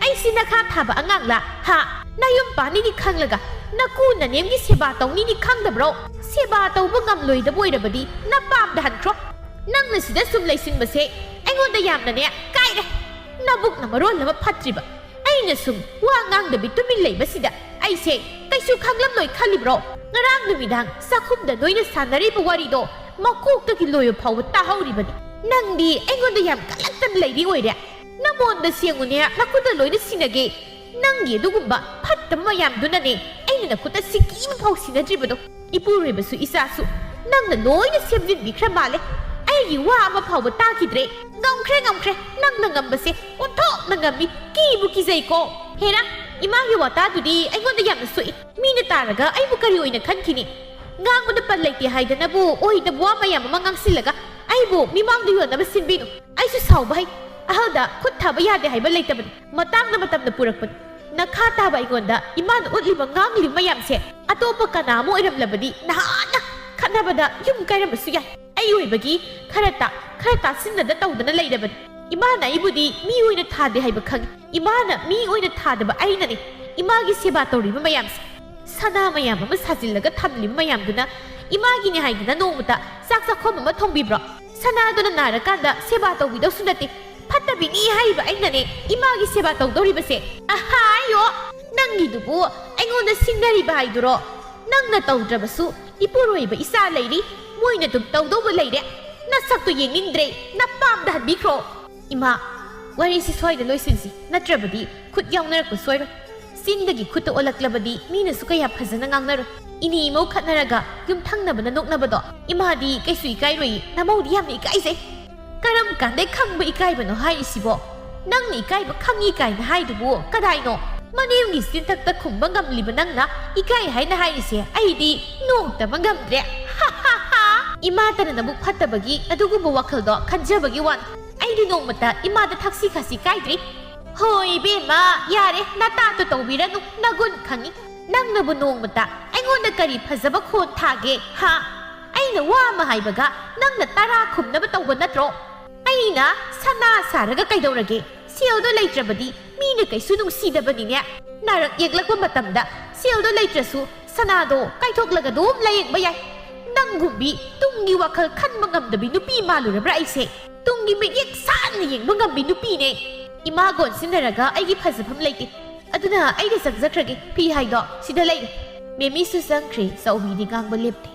ꯑꯩꯁꯤ ꯅꯈꯥ ꯊꯥꯕ ꯑꯉꯥꯡꯂꯥ? ꯍꯥ? ꯅꯌꯨꯝ ꯄꯥꯅꯤꯗꯤ ꯈꯪꯂꯒ ꯅꯀꯨ ꯅꯅꯦꯝꯒꯤ ꯁꯦꯕꯥ ꯇꯧꯅꯤꯗꯤ ꯈꯪꯗꯕ꯭ꯔꯣ? ꯁꯦꯕꯥ ꯇꯧꯕ ꯉꯝꯂꯣꯏꯗꯕ ꯑꯣꯏꯔꯕꯗꯤ ꯅꯄꯥꯝꯗ ꯍꯟꯈ꯭ꯔꯣ꯫ ꯅꯪꯅ ꯁꯤꯗ ꯁꯨꯝ ꯂꯩꯁꯤꯟꯕꯁꯦ ꯑꯩꯉꯣꯟꯗ ꯌꯥꯝꯅꯅꯦ ꯀꯥꯏꯔꯦ꯫ ꯅꯕꯨꯛꯅ ꯃꯔꯣꯜ ꯑꯃ ꯐꯠꯇ꯭ꯔꯤꯕ꯫ ꯑꯩꯅ ꯁꯨꯝ ꯋꯥ ꯉꯥꯡꯗꯕꯤ ꯇꯨꯃꯤꯟ ꯂꯩꯕꯁꯤꯗ ꯑꯩꯁꯦ ꯀꯩꯁꯨ ꯈꯪꯂꯝꯂꯣꯏ ꯈꯜꯂꯤꯕ꯭ꯔꯣ? ꯉꯔꯥꯡ ꯅꯨꯃꯤꯗꯥꯡ ꯆꯥꯛꯈꯨꯝꯗ ꯅꯣꯏꯅ ꯁꯥꯟꯅꯔꯤꯕ ꯋꯥꯔꯤꯗꯣ ꯃꯀꯣꯛꯇꯒꯤ ꯂꯣꯏꯕ ꯐꯥꯎꯕ ꯇꯥꯍꯧꯔꯤꯕꯅꯤ꯫ ꯅꯪꯗꯤ ꯑꯩꯉꯣꯟꯗ ꯌꯥꯝ ꯀꯜꯂꯛꯇꯅ ꯂꯩꯔꯤ ꯑꯣꯏꯔꯦ꯫ ꯅꯃꯣꯟꯗ ꯁꯦꯡꯉꯨꯅꯦ, ꯅꯈꯨꯠꯇ ꯂꯣꯏꯅ ꯁꯤꯟꯅꯒꯦ꯫ ꯅꯪꯒꯤ ꯑꯗꯨꯒꯨꯝꯕ ꯐꯠꯇꯕ ꯃꯌꯥꯝꯗꯨꯅꯅꯦ ꯑꯩꯅ ꯅꯈꯨꯠꯇ ꯁꯤꯀꯤ ꯑꯃ ꯐꯥꯎ ꯁꯤꯟꯅꯗ꯭ꯔꯤꯕꯗꯣ꯫ ꯏꯄꯨꯔꯣꯏꯕꯁꯨ ꯏꯆꯥꯁꯨ ꯅꯪꯅ ꯂꯣꯏꯅ ꯁꯦꯝꯖꯤꯟꯕꯤꯈ꯭ꯔ ꯃꯥꯜꯂꯦ꯫ ꯑꯩꯒꯤ ꯋꯥ ꯑꯃ ꯐꯥꯎꯕ ꯇꯥꯈꯤꯗ꯭ꯔꯦ꯫ ꯉꯝꯈ꯭ꯔꯦ, ꯉꯝꯈ꯭ꯔꯦ꯫ ꯅꯪꯅ ꯉꯝꯕꯁꯦ ꯑꯣꯟꯊꯣꯛꯅ ꯉꯝꯃꯤ꯫ ꯀꯤꯕꯨ ꯀꯤꯖꯩꯀꯣ꯫ ꯍꯦꯔꯥ, ꯏꯃꯥꯒꯤ ꯋꯥꯇꯥꯗꯨꯗꯤ ꯑꯩꯉꯣꯟꯗ ꯌꯥꯝꯅ ꯁꯣꯛꯏ꯫ ꯃꯤꯅ ꯇꯥꯔꯒ ꯑꯩꯕꯨ ꯀꯔꯤ ꯑꯣꯏꯅ ꯈꯟꯈꯤꯅꯤ? ꯉꯥꯡꯕꯗ ꯄꯟ ꯂꯩꯇꯦ ꯍꯥꯏꯗꯅꯕꯨ ꯑꯣꯏꯗꯕ ꯋꯥ ꯃꯌꯥꯝ ꯑꯃ ꯉꯥꯡꯁꯤꯜꯂꯒ ꯑꯩꯕꯨ ꯃꯤꯃꯥꯡꯗ ꯌꯣꯟꯅꯕ ꯁꯤꯟꯕꯤꯅꯨ꯫ ꯑꯩꯁꯨ ꯁꯥꯎꯕ ꯍꯩ꯫ ꯑꯍꯜꯗ ꯈꯨꯠ ꯊꯥꯕ ꯌꯥꯗꯦ ꯍꯥꯏꯕ ꯂꯩꯇꯕꯅꯤ꯫ ꯃꯇꯥꯡꯅ ꯃꯇꯝꯅ ꯄꯨꯔꯛꯄꯅꯤ꯫ ꯅꯈꯥ ꯇꯥꯕ ꯑꯩꯉꯣꯟꯗ ꯏꯃꯥꯅ ꯎꯠꯂꯤꯕ ꯉꯥꯡꯂꯤꯕ ꯃꯌꯥꯝꯁꯦ ꯑꯇꯣꯞꯄ ꯀꯅꯥ ꯑꯃ ꯑꯣꯏꯔꯝꯂꯕꯗꯤ ꯅꯍꯥꯟꯅ ꯈꯠꯅꯕꯗ ꯌꯨꯝ ꯀꯥꯏꯔꯝꯕꯁꯨ ꯌꯥꯏ꯫ ꯑꯩ ꯑꯣꯏꯕꯒꯤ ꯈꯔ ꯇꯥ-, ꯈꯔ ꯇꯥꯁꯤꯟꯅꯗ ꯇꯧꯗꯅ ꯂꯩꯔꯕꯅꯤ꯫ ꯏꯃꯥꯅ ꯑꯩꯕꯨꯗꯤ ꯃꯤ ꯑꯣꯏꯅ ꯊꯥꯗꯦ ꯍꯥꯏꯕ ꯈꯪꯏ꯫ ꯏꯃꯥꯅ ꯃꯤ ꯑꯣꯏꯅ ꯊꯥꯗꯕ ꯑꯩꯅꯅꯤ꯫ ꯏꯃꯥꯒꯤ ꯁꯦꯕꯥ ꯇꯧꯔꯤꯕ ꯃꯌꯥꯝꯁꯦ, ꯁꯅꯥ ꯃꯌꯥꯝ ꯑꯃ ꯁꯥꯖꯤꯜꯂꯒ ꯊꯝꯂꯤꯕ ꯃꯌꯥꯝꯗꯨꯅ ꯏꯃꯥꯒꯤꯅꯤ ꯍꯥꯏꯗꯅ ꯅꯣꯡꯃꯇ ꯆꯥꯛ ꯆꯥꯛꯈꯣꯝ ꯑꯃ ꯊꯣꯡꯕꯤꯕ꯭ꯔꯣ? ꯁꯅꯥꯗꯨꯅ ꯅꯥꯔꯀꯥꯟꯗ ꯁꯦꯕꯥ ꯇꯧꯕꯤꯗꯧꯁꯨ ꯅꯠꯇꯦ꯫ ꯐꯠꯇꯕꯤꯅꯤ ꯍꯥꯏꯔꯤꯕ ꯑꯩꯅꯅꯦ ꯏꯃꯥꯒꯤ ꯁꯦꯕꯥ ꯇꯧꯗꯧꯔꯤꯕꯁꯦ꯫ ꯑꯍꯥꯌꯣ! ꯅꯪꯒꯤꯗꯨꯕꯨ ꯑꯩꯉꯣꯟꯗ ꯁꯤꯡꯅꯔꯤꯕ ꯍꯥꯏꯗꯨꯔꯣ? ꯅꯪꯅ ꯇꯧꯗ꯭ꯔꯕꯁꯨ ꯏꯄꯨꯔꯣꯏꯕ ꯏꯆꯥ ꯂꯩꯔꯤ, ꯃꯣꯏꯅ ꯑꯗꯨꯝ ꯇꯧꯗꯧꯕ ꯂꯩꯔꯦ꯫ ꯅꯁꯛꯇꯨ ꯌꯦꯡꯅꯤꯡꯗ꯭ꯔꯦ, ꯅꯄꯥꯝꯗ ꯍꯟꯕꯤꯈ꯭ꯔꯣ꯫ ꯏꯃꯥ, ꯋꯥꯔꯤꯁꯤ ꯁ꯭ꯋꯥꯏꯗ ꯂꯣꯏꯁꯤꯟꯁꯤ, ꯅꯠꯇ꯭ꯔꯕꯗꯤ ꯈꯨꯠ ꯌꯥꯎꯅꯔꯛꯄ ꯁꯣꯏꯔꯣꯏ꯫ ꯆꯤꯟꯗꯒꯤ ꯈꯨꯠꯇ ꯑꯣꯜꯂꯛꯂꯕꯗꯤ ꯃꯤꯅꯁꯨ ꯀꯌꯥ ꯐꯖꯅ ꯉꯥꯡꯅꯔꯣꯏ꯫ ꯏꯅꯦ ꯏꯃꯧ ꯈꯠꯅꯔꯒ ꯌꯨꯝ ꯊꯪꯅꯕꯅ ꯅꯣꯛꯅꯕꯗꯣ ꯏꯃꯥꯗꯤ ꯀꯩꯁꯨ ꯏꯀꯥꯏꯔꯣꯏꯌꯦ, ꯅꯃꯧꯗꯤ ꯌꯥꯝꯅ ꯏꯀꯥꯏꯖꯩ꯫ ꯀꯔꯝ ꯀꯥꯟꯗꯩ ꯈꯪꯕ ꯏꯀꯥꯏꯕꯅꯣ ꯍꯥꯏꯔꯤꯁꯤꯕꯣ? ꯅꯪꯅ ꯏꯀꯥꯏꯕ ꯈꯪꯉꯤ ꯀꯥꯏꯅ ꯍꯥꯏꯗꯨꯕꯨ ꯀꯗꯥꯏꯅꯣ? ꯃꯅꯦꯝꯒꯤ ꯆꯤꯟꯊꯛꯇ ꯈꯨꯝꯕ ꯉꯝꯂꯤꯕ ꯅꯪꯅ ꯏꯀꯥꯏ ꯍꯥꯏꯅ ꯍꯥꯏꯔꯤꯁꯦ ꯑꯩꯗꯤ ꯅꯣꯛꯇꯕ ꯉꯝꯗ꯭ꯔꯦ꯫ ꯍꯥ ꯍꯥ ꯍꯥ! ꯏꯃꯥꯇꯅ ꯅꯕꯨꯛ ꯐꯠꯇꯕꯒꯤ ꯑꯗꯨꯒꯨꯝꯕ ꯋꯥꯈꯜꯗꯣ ꯈꯟꯖꯕꯒꯤ ꯋꯥꯅꯤ꯫ ꯑꯩꯗꯤ ꯅꯣꯡꯃꯇ ꯏꯃꯥꯗ ꯊꯛꯁꯤ ꯈꯥꯁꯤ ꯀꯥꯏꯗ꯭ꯔꯤ꯫ ꯍꯣꯏ ꯏꯕꯦꯝꯃ, ꯌꯥꯔꯦ, ꯅꯇꯥꯠꯇꯨ ꯇꯧꯕꯤꯔꯅꯨ, ꯅꯒꯨꯟ ꯈꯪꯉꯤ꯫ ꯅꯪꯅꯕꯨ ꯅꯣꯡꯃꯇ ꯑꯩꯉꯣꯟꯗ ꯀꯔꯤ ꯐꯖꯕ ꯈꯣꯟ ꯊꯥꯒꯦ, ꯍꯥ? ꯑꯩꯅ ꯋꯥ ꯑꯃ ꯍꯥꯏꯕꯒ ꯅꯪꯅ ꯇꯔꯥ ꯈꯨꯝꯅꯕ ꯇꯧꯕ ꯅꯠꯇ꯭ꯔꯣ? ꯑꯩꯅ ꯁꯅꯥ ꯁꯥꯔꯒ ꯀꯩꯗꯧꯔꯒꯦ? ꯁꯦꯜꯗꯣ ꯂꯩꯇ꯭ꯔꯕꯗꯤ ꯃꯤꯅ ꯀꯩꯁꯨ ꯅꯨꯡꯁꯤꯗꯕꯅꯤꯅꯦ꯫ ꯅꯥꯔꯛ ꯌꯦꯛꯂꯛꯄ ꯃꯇꯝꯗ ꯁꯦꯜꯗꯣ ꯂꯩꯇ꯭ꯔꯁꯨ ꯁꯅꯥꯗꯣ ꯀꯥꯏꯊꯣꯛꯂꯒ ꯑꯗꯨꯝ ꯂꯥꯌꯦꯡꯕ ꯌꯥꯏ꯫ ꯅꯪꯒꯨꯝꯕꯤ ꯇꯨꯡꯒꯤ ꯋꯥꯈꯜ ꯈꯟꯕ ꯉꯝꯗꯕꯤ ꯅꯨꯄꯤ ꯃꯥꯜꯂꯨꯔꯕ꯭ꯔꯥ ꯑꯩꯁꯦ? ꯇꯨꯡꯒꯤ ꯃꯤꯠꯌꯦꯡ ꯁꯥꯟꯅ ꯌꯦꯡꯕ ꯉꯝꯕꯤ ꯅꯨꯄꯤꯅꯦ꯫ ꯏꯃꯥ ꯀꯣꯟꯁꯤꯟꯅꯔꯒ ꯑꯩꯒꯤ ꯐꯖꯐꯝ ꯂꯩꯇꯦ꯫ ꯑꯗꯨꯅ ꯑꯩꯗꯤ ꯆꯪꯖꯈ꯭ꯔꯒꯦ꯫ ꯐꯤ ꯍꯥꯏꯗꯣ ꯁꯤꯗ ꯂꯩꯔꯦ꯫ ꯃꯦꯃꯤꯁꯨ ꯆꯪꯈ꯭ꯔꯦ꯫ ꯆꯧꯕꯤꯗꯤ ꯉꯥꯡꯕ ꯂꯦꯞꯇꯦ꯫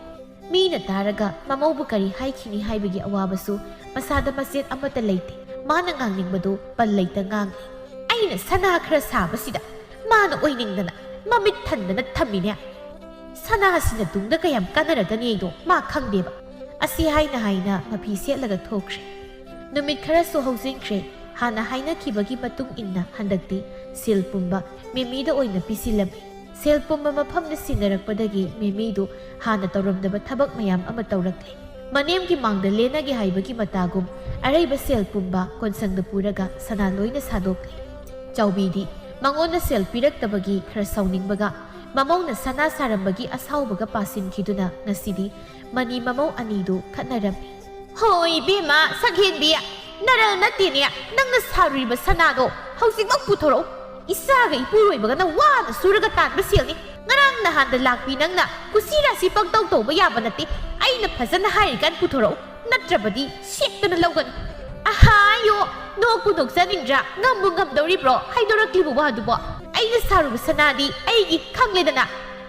ꯃꯤꯅ ꯇꯥꯔꯒ ꯃꯃꯧꯕꯨ ꯀꯔꯤ ꯍꯥꯏꯈꯤꯅꯤ ꯍꯥꯏꯕꯒꯤ ꯑꯋꯥꯕꯁꯨ ꯃꯁꯥꯗ ꯃꯆꯦꯠ ꯑꯃꯠꯇ ꯂꯩꯇꯦ꯫ ꯃꯥꯅ ꯉꯥꯡꯅꯤꯡꯕꯗꯨ ꯄꯜ ꯂꯩꯇ ꯉꯥꯡꯂꯤ꯫ ꯑꯩꯅ ꯁꯅꯥ ꯈꯔ ꯁꯥꯕꯁꯤꯗ ꯃꯥꯅ ꯑꯣꯏꯅꯤꯡꯗꯅ ꯃꯃꯤꯠ ꯊꯟꯗꯅ ꯊꯝꯃꯤꯅꯦ꯫ ꯁꯅꯥꯁꯤꯅ ꯇꯨꯡꯗ ꯀꯌꯥꯝ ꯀꯥꯟꯅꯔꯒꯅꯤꯗꯣ ꯃꯥ ꯈꯪꯗꯦꯕ꯫ ꯑꯁꯤ ꯍꯥꯏꯅ ꯍꯥꯏꯅ ꯃꯐꯤ ꯁꯦꯠꯂꯒ ꯊꯣꯛꯈ꯭ꯔꯦ꯫ ꯅꯨꯃꯤꯠ ꯈꯔꯁꯨ ꯍꯧꯖꯤꯟꯈ꯭ꯔꯦ꯫ ꯍꯥꯟꯅ ꯍꯥꯏꯅꯈꯤꯕꯒꯤ ꯃꯇꯨꯡ ꯏꯟꯅ ꯍꯟꯗꯛꯇꯤ ꯁꯦꯜ ꯄꯨꯝꯕ ꯃꯦꯃꯤꯗ ꯑꯣꯏꯅ ꯄꯤꯁꯤꯜꯂꯝꯃꯤ꯫ ꯁꯦꯜ ꯄꯨꯝꯕ ꯃꯐꯝꯗ ꯁꯤꯟꯅꯔꯛꯄꯗꯒꯤ ꯃꯦꯃꯤꯗꯨ ꯍꯥꯟꯅ ꯇꯧꯔꯝꯗꯕ ꯊꯕꯛ ꯃꯌꯥꯝ ꯑꯃ ꯇꯧꯔꯛꯂꯦ꯫ ꯃꯅꯦꯝꯒꯤ ꯃꯥꯡꯗ ꯂꯦꯟꯅꯒꯦ ꯍꯥꯏꯕꯒꯤ ꯃꯇꯥꯒꯨꯝ ꯑꯔꯩꯕ ꯁꯦꯜ ꯄꯨꯝꯕ ꯀꯣꯟꯁꯪꯗ ꯄꯨꯔꯒ ꯁꯅꯥ ꯂꯣꯏꯅ ꯁꯥꯗꯣꯛꯂꯦ꯫ ꯆꯥꯎꯕꯤꯗꯤ ꯃꯉꯣꯟꯗ ꯁꯦꯜ ꯄꯤꯔꯛꯇꯕꯒꯤ ꯈꯔ ꯁꯥꯎꯅꯤꯡꯕꯒ ꯃꯃꯧꯅ ꯁꯅꯥ ꯁꯥꯔꯝꯕꯒꯤ ꯑꯁꯥꯎꯕꯒ ꯄꯥꯁꯤꯟꯈꯤꯗꯨꯅ ꯉꯁꯤꯗꯤ ꯃꯅꯤ ꯃꯃꯧ ꯑꯅꯤꯗꯨ ꯈꯠꯅꯔꯝꯃꯤ꯫ "ꯍꯣꯏ ꯏꯕꯦꯝꯃ ꯁꯛꯍꯦꯟꯕꯤ, ꯅꯔꯜ ꯅꯠꯇꯦꯅꯦ ꯅꯪꯅ ꯁꯥꯔꯨꯔꯤꯕ ꯁꯅꯥꯗꯣ꯫ ꯍꯧꯖꯤꯛꯃꯛ ꯄꯨꯊꯣꯔꯛꯎ꯫ ꯏꯆꯥꯒ ꯏꯄꯨꯔꯣꯏꯕꯒꯅ ꯋꯥꯅ ꯁꯨꯔꯒ ꯇꯥꯟꯕ ꯁꯦꯜꯅꯤ꯫ ꯉꯔꯥꯡ ꯅꯍꯥꯟꯗ ꯂꯥꯛꯄꯤ ꯅꯪꯅ ꯀꯨꯁꯤ ꯔꯥꯁꯤ ꯄꯪꯇꯧ ꯇꯧꯕ ꯌꯥꯕ ꯅꯠꯇꯦ꯫ ꯑꯩꯅ ꯐꯖꯅ ꯍꯥꯏꯔꯤꯀꯥꯟ ꯄꯨꯊꯣꯔꯛꯎ, ꯅꯠꯇ꯭ꯔꯕꯗꯤ ꯁꯦꯛꯇꯅ ꯂꯧꯒꯅꯤ꯫" "ꯑꯍꯥꯌꯣ, ꯅꯣꯛꯄꯨ ꯅꯣꯛꯆꯅꯤꯡꯗ꯭ꯔꯥ? ꯉꯝꯕꯨ ꯉꯝꯗꯧꯔꯤꯕ꯭ꯔꯣ ꯍꯥꯏꯗꯣꯔꯛꯂꯤꯕ ꯋꯥꯗꯨꯕꯣ? ꯑꯩꯅ ꯁꯥꯔꯨꯕ ꯁꯅꯥꯗꯤ ꯑꯩꯒꯤ ꯈꯪꯂꯦꯗꯅ꯫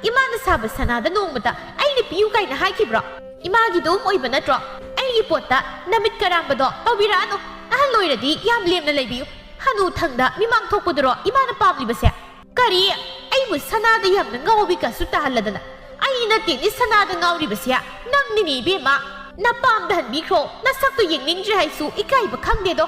ꯏꯃꯥꯅ ꯁꯥꯕ ꯁꯅꯥꯗ ꯅꯣꯡꯃꯇ ꯑꯩꯅ ꯄꯤꯌꯨ ꯀꯥꯏꯅ ꯍꯥꯏꯈꯤꯕ꯭ꯔꯣ? ꯏꯃꯥꯒꯤꯗꯨꯝ ꯑꯣꯏꯕ ꯅꯠꯇ꯭ꯔꯣ? ꯑꯩꯒꯤ ꯄꯣꯠꯇ ꯅꯃꯤꯠ ꯀꯔꯥꯝꯕꯗꯣ ꯇꯧꯕꯤꯔꯛꯑꯅꯨ꯫ ꯑꯍꯜ ꯑꯣꯏꯔꯗꯤ ꯌꯥꯝ ꯂꯦꯝꯅ ꯂꯩꯕꯤꯌꯨ꯫ ꯍꯅꯨ ꯊꯪꯗ ꯃꯤꯃꯥꯡ ꯊꯣꯛꯄꯗꯨꯔꯣ ꯏꯃꯥꯅ ꯄꯥꯝꯂꯤꯕꯁꯦ?" "ꯀꯔꯤ? ꯑꯩꯕꯨ ꯁꯅꯥꯗ ꯌꯥꯝꯅ ꯉꯥꯎꯕꯤ ꯀꯥꯁꯨ ꯇꯥꯍꯜꯂꯗꯅ꯫ ꯑꯩ ꯅꯠꯇꯦꯅꯦ ꯁꯅꯥꯗ ꯉꯥꯎꯔꯤꯕꯁꯦ, ꯅꯪꯅꯤꯅꯦ ꯏꯕꯦꯝꯃ꯫ ꯅꯄꯥꯝꯗ ꯍꯟꯕꯤꯈ꯭ꯔꯣ, ꯅꯁꯛꯇꯨ ꯌꯦꯡꯅꯤꯡꯗ꯭ꯔꯦ ꯍꯥꯏꯁꯨ ꯏꯀꯥꯏꯕ ꯈꯪꯗꯦꯗꯣ꯫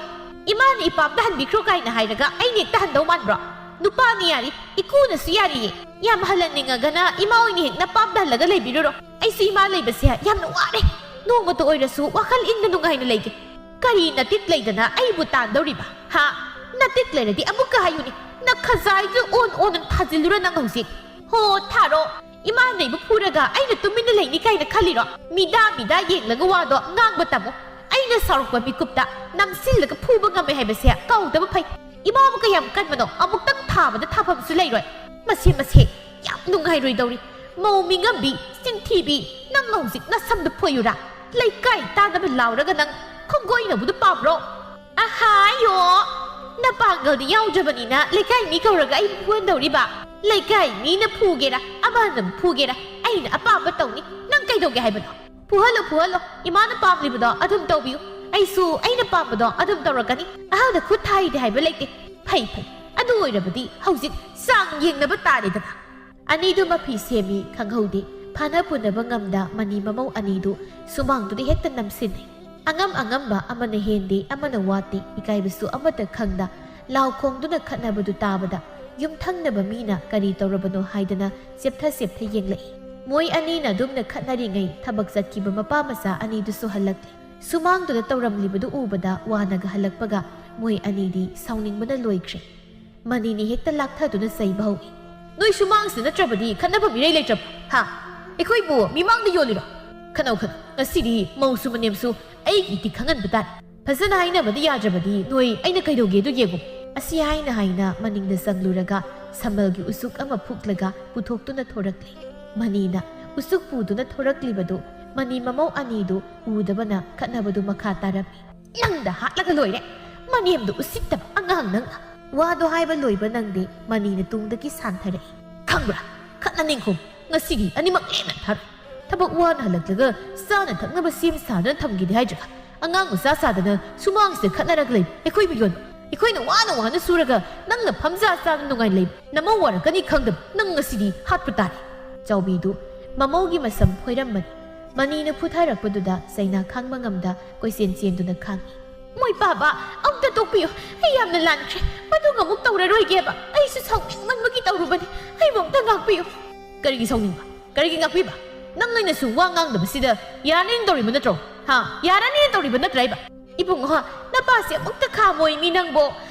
ꯏꯃꯥꯅ ꯏꯄꯥꯝꯗ ꯍꯟꯕꯤꯈ꯭ꯔꯣ ꯀꯥꯏꯅ ꯍꯥꯏꯔꯒ ꯑꯩꯅ ꯍꯦꯛꯇ ꯍꯟꯗꯧ ꯃꯥꯟꯕ꯭ꯔꯣ? ꯅꯨꯄꯥꯅ ꯌꯥꯔꯤ, ꯏꯀꯨꯅꯁꯨ ꯌꯥꯔꯤꯌꯦ꯫ ꯌꯥꯝ ꯍꯜꯍꯟꯅꯤꯡꯉꯒꯅ ꯏꯃꯥ ꯍꯣꯏꯅ ꯍꯦꯛ ꯅꯄꯥꯝꯗ ꯍꯜꯂꯒ ꯂꯩꯕꯤꯔꯨꯔꯣ꯫ ꯑꯩꯁꯨ ꯏꯃꯥ ꯂꯩꯕꯁꯦ ꯌꯥꯝꯅ ꯋꯥꯔꯦ꯫ ꯅꯣꯡꯃꯇ ꯑꯣꯏꯔꯁꯨ ꯋꯥꯈꯜ ꯏꯪꯅ ꯅꯨꯡꯉꯥꯏꯅ ꯂꯩꯒꯦ꯫" "ꯀꯔꯤ ꯅꯇꯤꯛ ꯂꯩꯗꯅ ꯑꯩꯕꯨ ꯇꯥꯟꯗꯧꯔꯤꯕ? ꯍꯥ? ꯅꯇꯤꯛ ꯂꯩꯔꯗꯤ ꯑꯃꯨꯛꯀ ꯍꯥꯏꯌꯨꯅꯦ꯫ ꯅꯈꯖꯥꯏꯗꯨ ꯑꯣꯟ ꯑꯣꯟꯗꯨꯅ ꯊꯥꯖꯤꯜꯂꯨꯔ ꯅꯪ ꯍꯧꯖꯤꯛ? ꯍꯣ, ꯊꯥꯔꯣ꯫ ꯏꯃꯥꯅ ꯏꯕꯨ ꯐꯨꯔꯒ ꯑꯩꯅ ꯇꯨꯃꯤꯟꯅ ꯂꯩꯅꯤ ꯀꯥꯏꯅ ꯈꯜꯂꯤꯔꯣ? ꯃꯤꯗꯥ ꯃꯤꯗꯥ ꯌꯦꯡꯂꯒ ꯋꯥꯗꯣ ꯉꯥꯡꯕ ꯇꯝꯃꯨ꯫ ꯑꯩꯅ ꯁꯥꯎꯔꯛꯄ ꯃꯤꯀꯨꯞꯇ ꯅꯝꯁꯤꯜꯂꯒ ꯐꯨꯕ ꯉꯝꯃꯦ ꯍꯥꯏꯕꯁꯦ ꯀꯥꯎꯗꯕ ꯐꯩ꯫ ꯏꯃꯥꯕꯨ ꯀꯌꯥꯝ ꯀꯟꯕꯅꯣ, ꯑꯃꯨꯛꯇꯪ ꯊꯥꯕꯗ ꯊꯥꯐꯝꯁꯨ ꯂꯩꯔꯣꯏ꯫ ꯃꯁꯤ ꯃꯁꯤ ꯌꯥꯝ ꯅꯨꯡꯉꯥꯏꯔꯣꯏꯗꯧꯔꯤ꯫ ꯃꯧ ꯃꯤꯉꯝꯕꯤ, ꯆꯤꯟꯊꯤꯕꯤ, ꯅꯪ ꯍꯧꯖꯤꯛ ꯅꯁꯝꯗꯨ ꯐꯣꯏꯌꯨꯔꯥ? ꯂꯩꯀꯥꯏ ꯇꯥꯅꯕ ꯂꯥꯎꯔꯒ ꯅꯪ ꯈꯣꯡꯒꯣꯏꯅꯕꯗꯨ ꯄꯥꯝꯕ꯭ꯔꯣ?" "ꯑꯍꯥꯌꯣ! ꯅꯄꯥꯡꯒꯜꯗꯤ ꯌꯥꯎꯗ꯭ꯔꯕꯅꯤꯅ ꯂꯩꯀꯥꯏ ꯃꯤ ꯀꯧꯔꯒ ꯑꯩ ꯐꯨꯍꯟꯗꯧꯔꯤꯕ? ꯂꯩꯀꯥꯏ ꯃꯤꯅ ꯐꯨꯒꯦꯔꯥ, ꯑꯃꯅ ꯐꯨꯒꯦꯔꯥ, ꯑꯩꯅ ꯑꯄꯥꯝꯕ ꯇꯧꯅꯤ꯫ ꯅꯪ ꯀꯩꯗꯧꯒꯦ ꯍꯥꯏꯕꯅꯣ? ꯐꯨꯍꯜꯂꯣ, ꯐꯨꯍꯜꯂꯣ꯫ ꯏꯃꯥꯅ ꯄꯥꯝꯂꯤꯕꯗꯣ ꯑꯗꯨꯝ ꯇꯧꯕꯤꯌꯨ꯫ ꯑꯩꯁꯨ ꯑꯩꯅ ꯄꯥꯝꯕꯗꯣ ꯑꯗꯨꯝ ꯇꯧꯔꯛꯀꯅꯤ꯫ ꯑꯍꯜꯗ ꯈꯨꯠ ꯊꯥꯏꯗꯦ ꯍꯥꯏꯕ ꯂꯩꯇꯦ꯫ ꯐꯩ, ꯐꯩ꯫ ꯑꯗꯨ ꯑꯣꯏꯔꯕꯗꯤ ꯍꯧꯖꯤꯛ ꯆꯥꯡ ꯌꯦꯡꯅꯕ ꯇꯥꯔꯦꯗꯅ꯫" ꯑꯅꯤꯗꯨ ꯃꯐꯤ ꯁꯦꯝꯃꯤ ꯈꯪꯍꯧꯗꯦ꯫ ꯐꯥꯅ ꯄꯨꯅꯕ ꯉꯝꯗ ꯃꯅꯤ ꯃꯃꯧ ꯑꯅꯤꯗꯨ ꯁꯨꯃꯥꯡꯗꯨꯗ ꯍꯦꯛꯇ ꯅꯝꯁꯤꯟꯅꯩ꯫ ꯑꯉꯝ ꯑꯉꯝꯕ ꯑꯃꯅ ꯍꯦꯟꯗꯦ, ꯑꯃꯅ ꯋꯥꯠꯇꯦ, ꯏꯀꯥꯏꯕꯁꯨ ꯑꯃꯠꯇ ꯈꯪꯗ ꯂꯥꯎ ꯈꯣꯡꯗꯨꯅ ꯈꯠꯅꯕꯗꯨ ꯇꯥꯕꯗ ꯌꯨꯝꯊꯪꯅꯕ ꯃꯤꯅ ꯀꯔꯤ ꯇꯧꯔꯕꯅꯣ ꯍꯥꯏꯗꯅ ꯆꯦꯞꯊ ꯆꯦꯞꯊ ꯌꯦꯡꯂꯛꯏ꯫ ꯃꯣꯏ ꯑꯅꯤꯅ ꯑꯗꯨꯝꯅ ꯈꯠꯅꯔꯤꯉꯩ ꯊꯕꯛ ꯆꯠꯈꯤꯕ ꯃꯄꯥ ꯃꯆꯥ ꯑꯅꯤꯗꯨꯁꯨ ꯍꯜꯂꯛꯂꯦ꯫ ꯁꯨꯃꯥꯡꯗꯨꯗ ꯇꯧꯔꯝꯂꯤꯕꯗꯨ ꯎꯕꯗ ꯋꯥꯅꯒ ꯍꯜꯂꯛꯄꯒ ꯃꯣꯏ ꯑꯅꯤꯗꯤ ꯁꯥꯎꯅꯤꯡꯕꯅ ꯂꯣꯏꯈ꯭ꯔꯦ꯫ ꯃꯅꯤꯅꯤ ꯍꯦꯛꯇ ꯂꯥꯛꯊꯗꯨꯅ ꯆꯩꯕ ꯍꯧꯏ꯫ "ꯅꯣꯏ ꯁꯨꯃꯥꯡꯁꯤꯗ ꯅꯠꯇ꯭ꯔꯕꯗꯤ ꯈꯠꯅꯐꯝ ꯏꯔꯩ ꯂꯩꯇ꯭ꯔꯕ? ꯍꯥ? ꯑꯩꯈꯣꯏꯕꯨ ꯃꯤꯃꯥꯡꯗ ꯌꯣꯜꯂꯤꯔꯣ? ꯈꯠꯅꯧ, ꯈꯠꯅꯧ, ꯉꯁꯤꯗꯤ ꯃꯧꯁꯨ ꯃꯅꯦꯝꯁꯨ ꯑꯩꯒꯤ ꯏꯇꯤꯛ ꯈꯪꯍꯟꯕ ꯇꯥꯔꯦ꯫ ꯐꯖꯅ ꯍꯥꯏꯅꯕꯗꯤ ꯌꯥꯗ꯭ꯔꯕꯗꯤ ꯅꯣꯏ ꯑꯩꯅ ꯀꯩꯗꯧꯒꯦꯗꯨ ꯌꯦꯡꯉꯨ꯫" ꯑꯁꯤ ꯍꯥꯏꯅ ꯍꯥꯏꯅ ꯃꯅꯤꯡꯗ ꯆꯪꯂꯨꯔꯒ ꯁꯝꯕꯜꯒꯤ ꯎꯆꯨꯛ ꯑꯃ ꯐꯨꯛꯂꯒ ꯄꯨꯊꯣꯛꯇꯨꯅ ꯊꯣꯔꯛꯂꯦ꯫ ꯃꯅꯤꯅ ꯎꯆꯨꯛ ꯄꯨꯗꯨꯅ ꯊꯣꯔꯛꯂꯤꯕꯗꯨ ꯃꯅꯤ ꯃꯃꯧ ꯑꯅꯤꯗꯨ ꯎꯗꯕꯅ ꯈꯠꯅꯕꯗꯨ ꯃꯈꯥ ꯇꯥꯔꯝꯃꯤ꯫ "ꯅꯪꯗ ꯍꯥꯠꯂꯒ ꯂꯣꯏꯔꯦ, ꯃꯅꯦꯝꯗꯣ ꯎꯁꯤꯠꯇꯕ ꯑꯉꯥꯡ ꯅꯪꯅ!" ꯋꯥꯗꯣ ꯍꯥꯏꯕ ꯂꯣꯏꯕ ꯅꯪꯗꯦ, ꯃꯅꯤꯅ ꯇꯨꯡꯗꯒꯤ ꯁꯥꯟꯊꯔꯛꯏ꯫ "ꯈꯪꯕ꯭ꯔꯥ, ꯈꯠꯅꯅꯤꯡꯈꯣ, ꯉꯁꯤꯗꯤ ꯑꯅꯤꯃꯛ ꯂꯦꯝꯅ ꯊꯥꯔꯣꯏ꯫ ꯊꯕꯛ ꯋꯥꯅ ꯍꯜꯂꯛꯂꯒ ꯆꯥꯅ ꯊꯛꯅꯕ ꯁꯦꯝ ꯁꯥꯗꯅ ꯊꯝꯒꯦꯗꯤ ꯍꯥꯏꯗ꯭ꯔꯒ ꯑꯉꯥꯡ ꯃꯆꯥ ꯁꯥꯗꯅ ꯁꯨꯃꯥꯡꯁꯤꯗ ꯈꯠꯅꯔꯒ ꯂꯩꯕ ꯑꯩꯈꯣꯏꯕꯨ ꯌꯣꯟꯕ꯫ ꯑꯩꯈꯣꯏꯅ ꯋꯥꯅ ꯋꯥꯅ ꯁꯨꯔꯒ ꯅꯪꯅ ꯐꯝꯖꯥ ꯆꯥꯅ ꯅꯨꯡꯉꯥꯏꯅ ꯂꯩꯕ ꯅꯃꯧ ꯋꯥꯔꯛꯀꯅꯤ ꯈꯪꯗꯕ ꯅꯪ ꯉꯁꯤꯗꯤ ꯍꯥꯠꯄ ꯇꯥꯔꯦ꯫" ꯆꯥꯎꯕꯤꯗꯨ ꯃꯃꯧꯒꯤ ꯃꯁꯝ ꯐꯣꯏꯔꯝꯕꯅꯤ꯫ ꯃꯅꯤꯅ ꯐꯨꯊꯔꯛꯄꯗꯨꯗ ꯆꯩꯅꯥ ꯈꯥꯡꯕ ꯉꯝꯗ ꯀꯣꯏꯆꯦꯟ ꯆꯦꯟꯗꯨꯅ ꯈꯥꯡꯏ꯫ "ꯃꯣꯏ ꯄꯥꯕ, ꯑꯝꯇ ꯇꯣꯛꯄꯤꯌꯨ꯫ ꯑꯩ ꯌꯥꯝꯅ ꯂꯥꯟꯈ꯭ꯔꯦ꯫ ꯃꯇꯨꯡ ꯑꯃꯨꯛ ꯇꯧꯔꯔꯣꯏꯒꯦꯕ꯫ ꯑꯩꯁꯨ ꯁꯥꯎꯅꯤꯡꯃꯟꯕꯒꯤ ꯇꯧꯔꯨꯕꯅꯤ꯫ ꯑꯩꯕꯨ ꯑꯝꯇ ꯉꯥꯛꯄꯤꯌꯨ꯫" "ꯀꯔꯤꯒꯤ ꯁꯥꯎꯅꯤꯡꯕ? ꯀꯔꯤꯒꯤ ꯉꯥꯛꯄꯤꯕ? ꯅꯪ ꯑꯩꯅ ꯁꯨꯝ ꯋꯥ ꯉꯥꯡꯗꯕꯁꯤꯗ ꯌꯥꯔꯅꯤꯅ ꯇꯧꯔꯤꯕ ꯅꯠꯇ꯭ꯔꯣ? ꯍꯥ? ꯌꯥꯔꯅꯤꯅ ꯇꯧꯔꯤꯕ ꯅꯠꯇ꯭ꯔꯥ ꯏꯕ?" "ꯏꯕꯨꯡꯉꯣ, ꯅꯄꯥꯁꯦ ꯑꯃꯨꯛꯇ ꯈꯥꯝꯃꯣꯏ ꯃꯤ ꯅꯪꯕꯣ꯫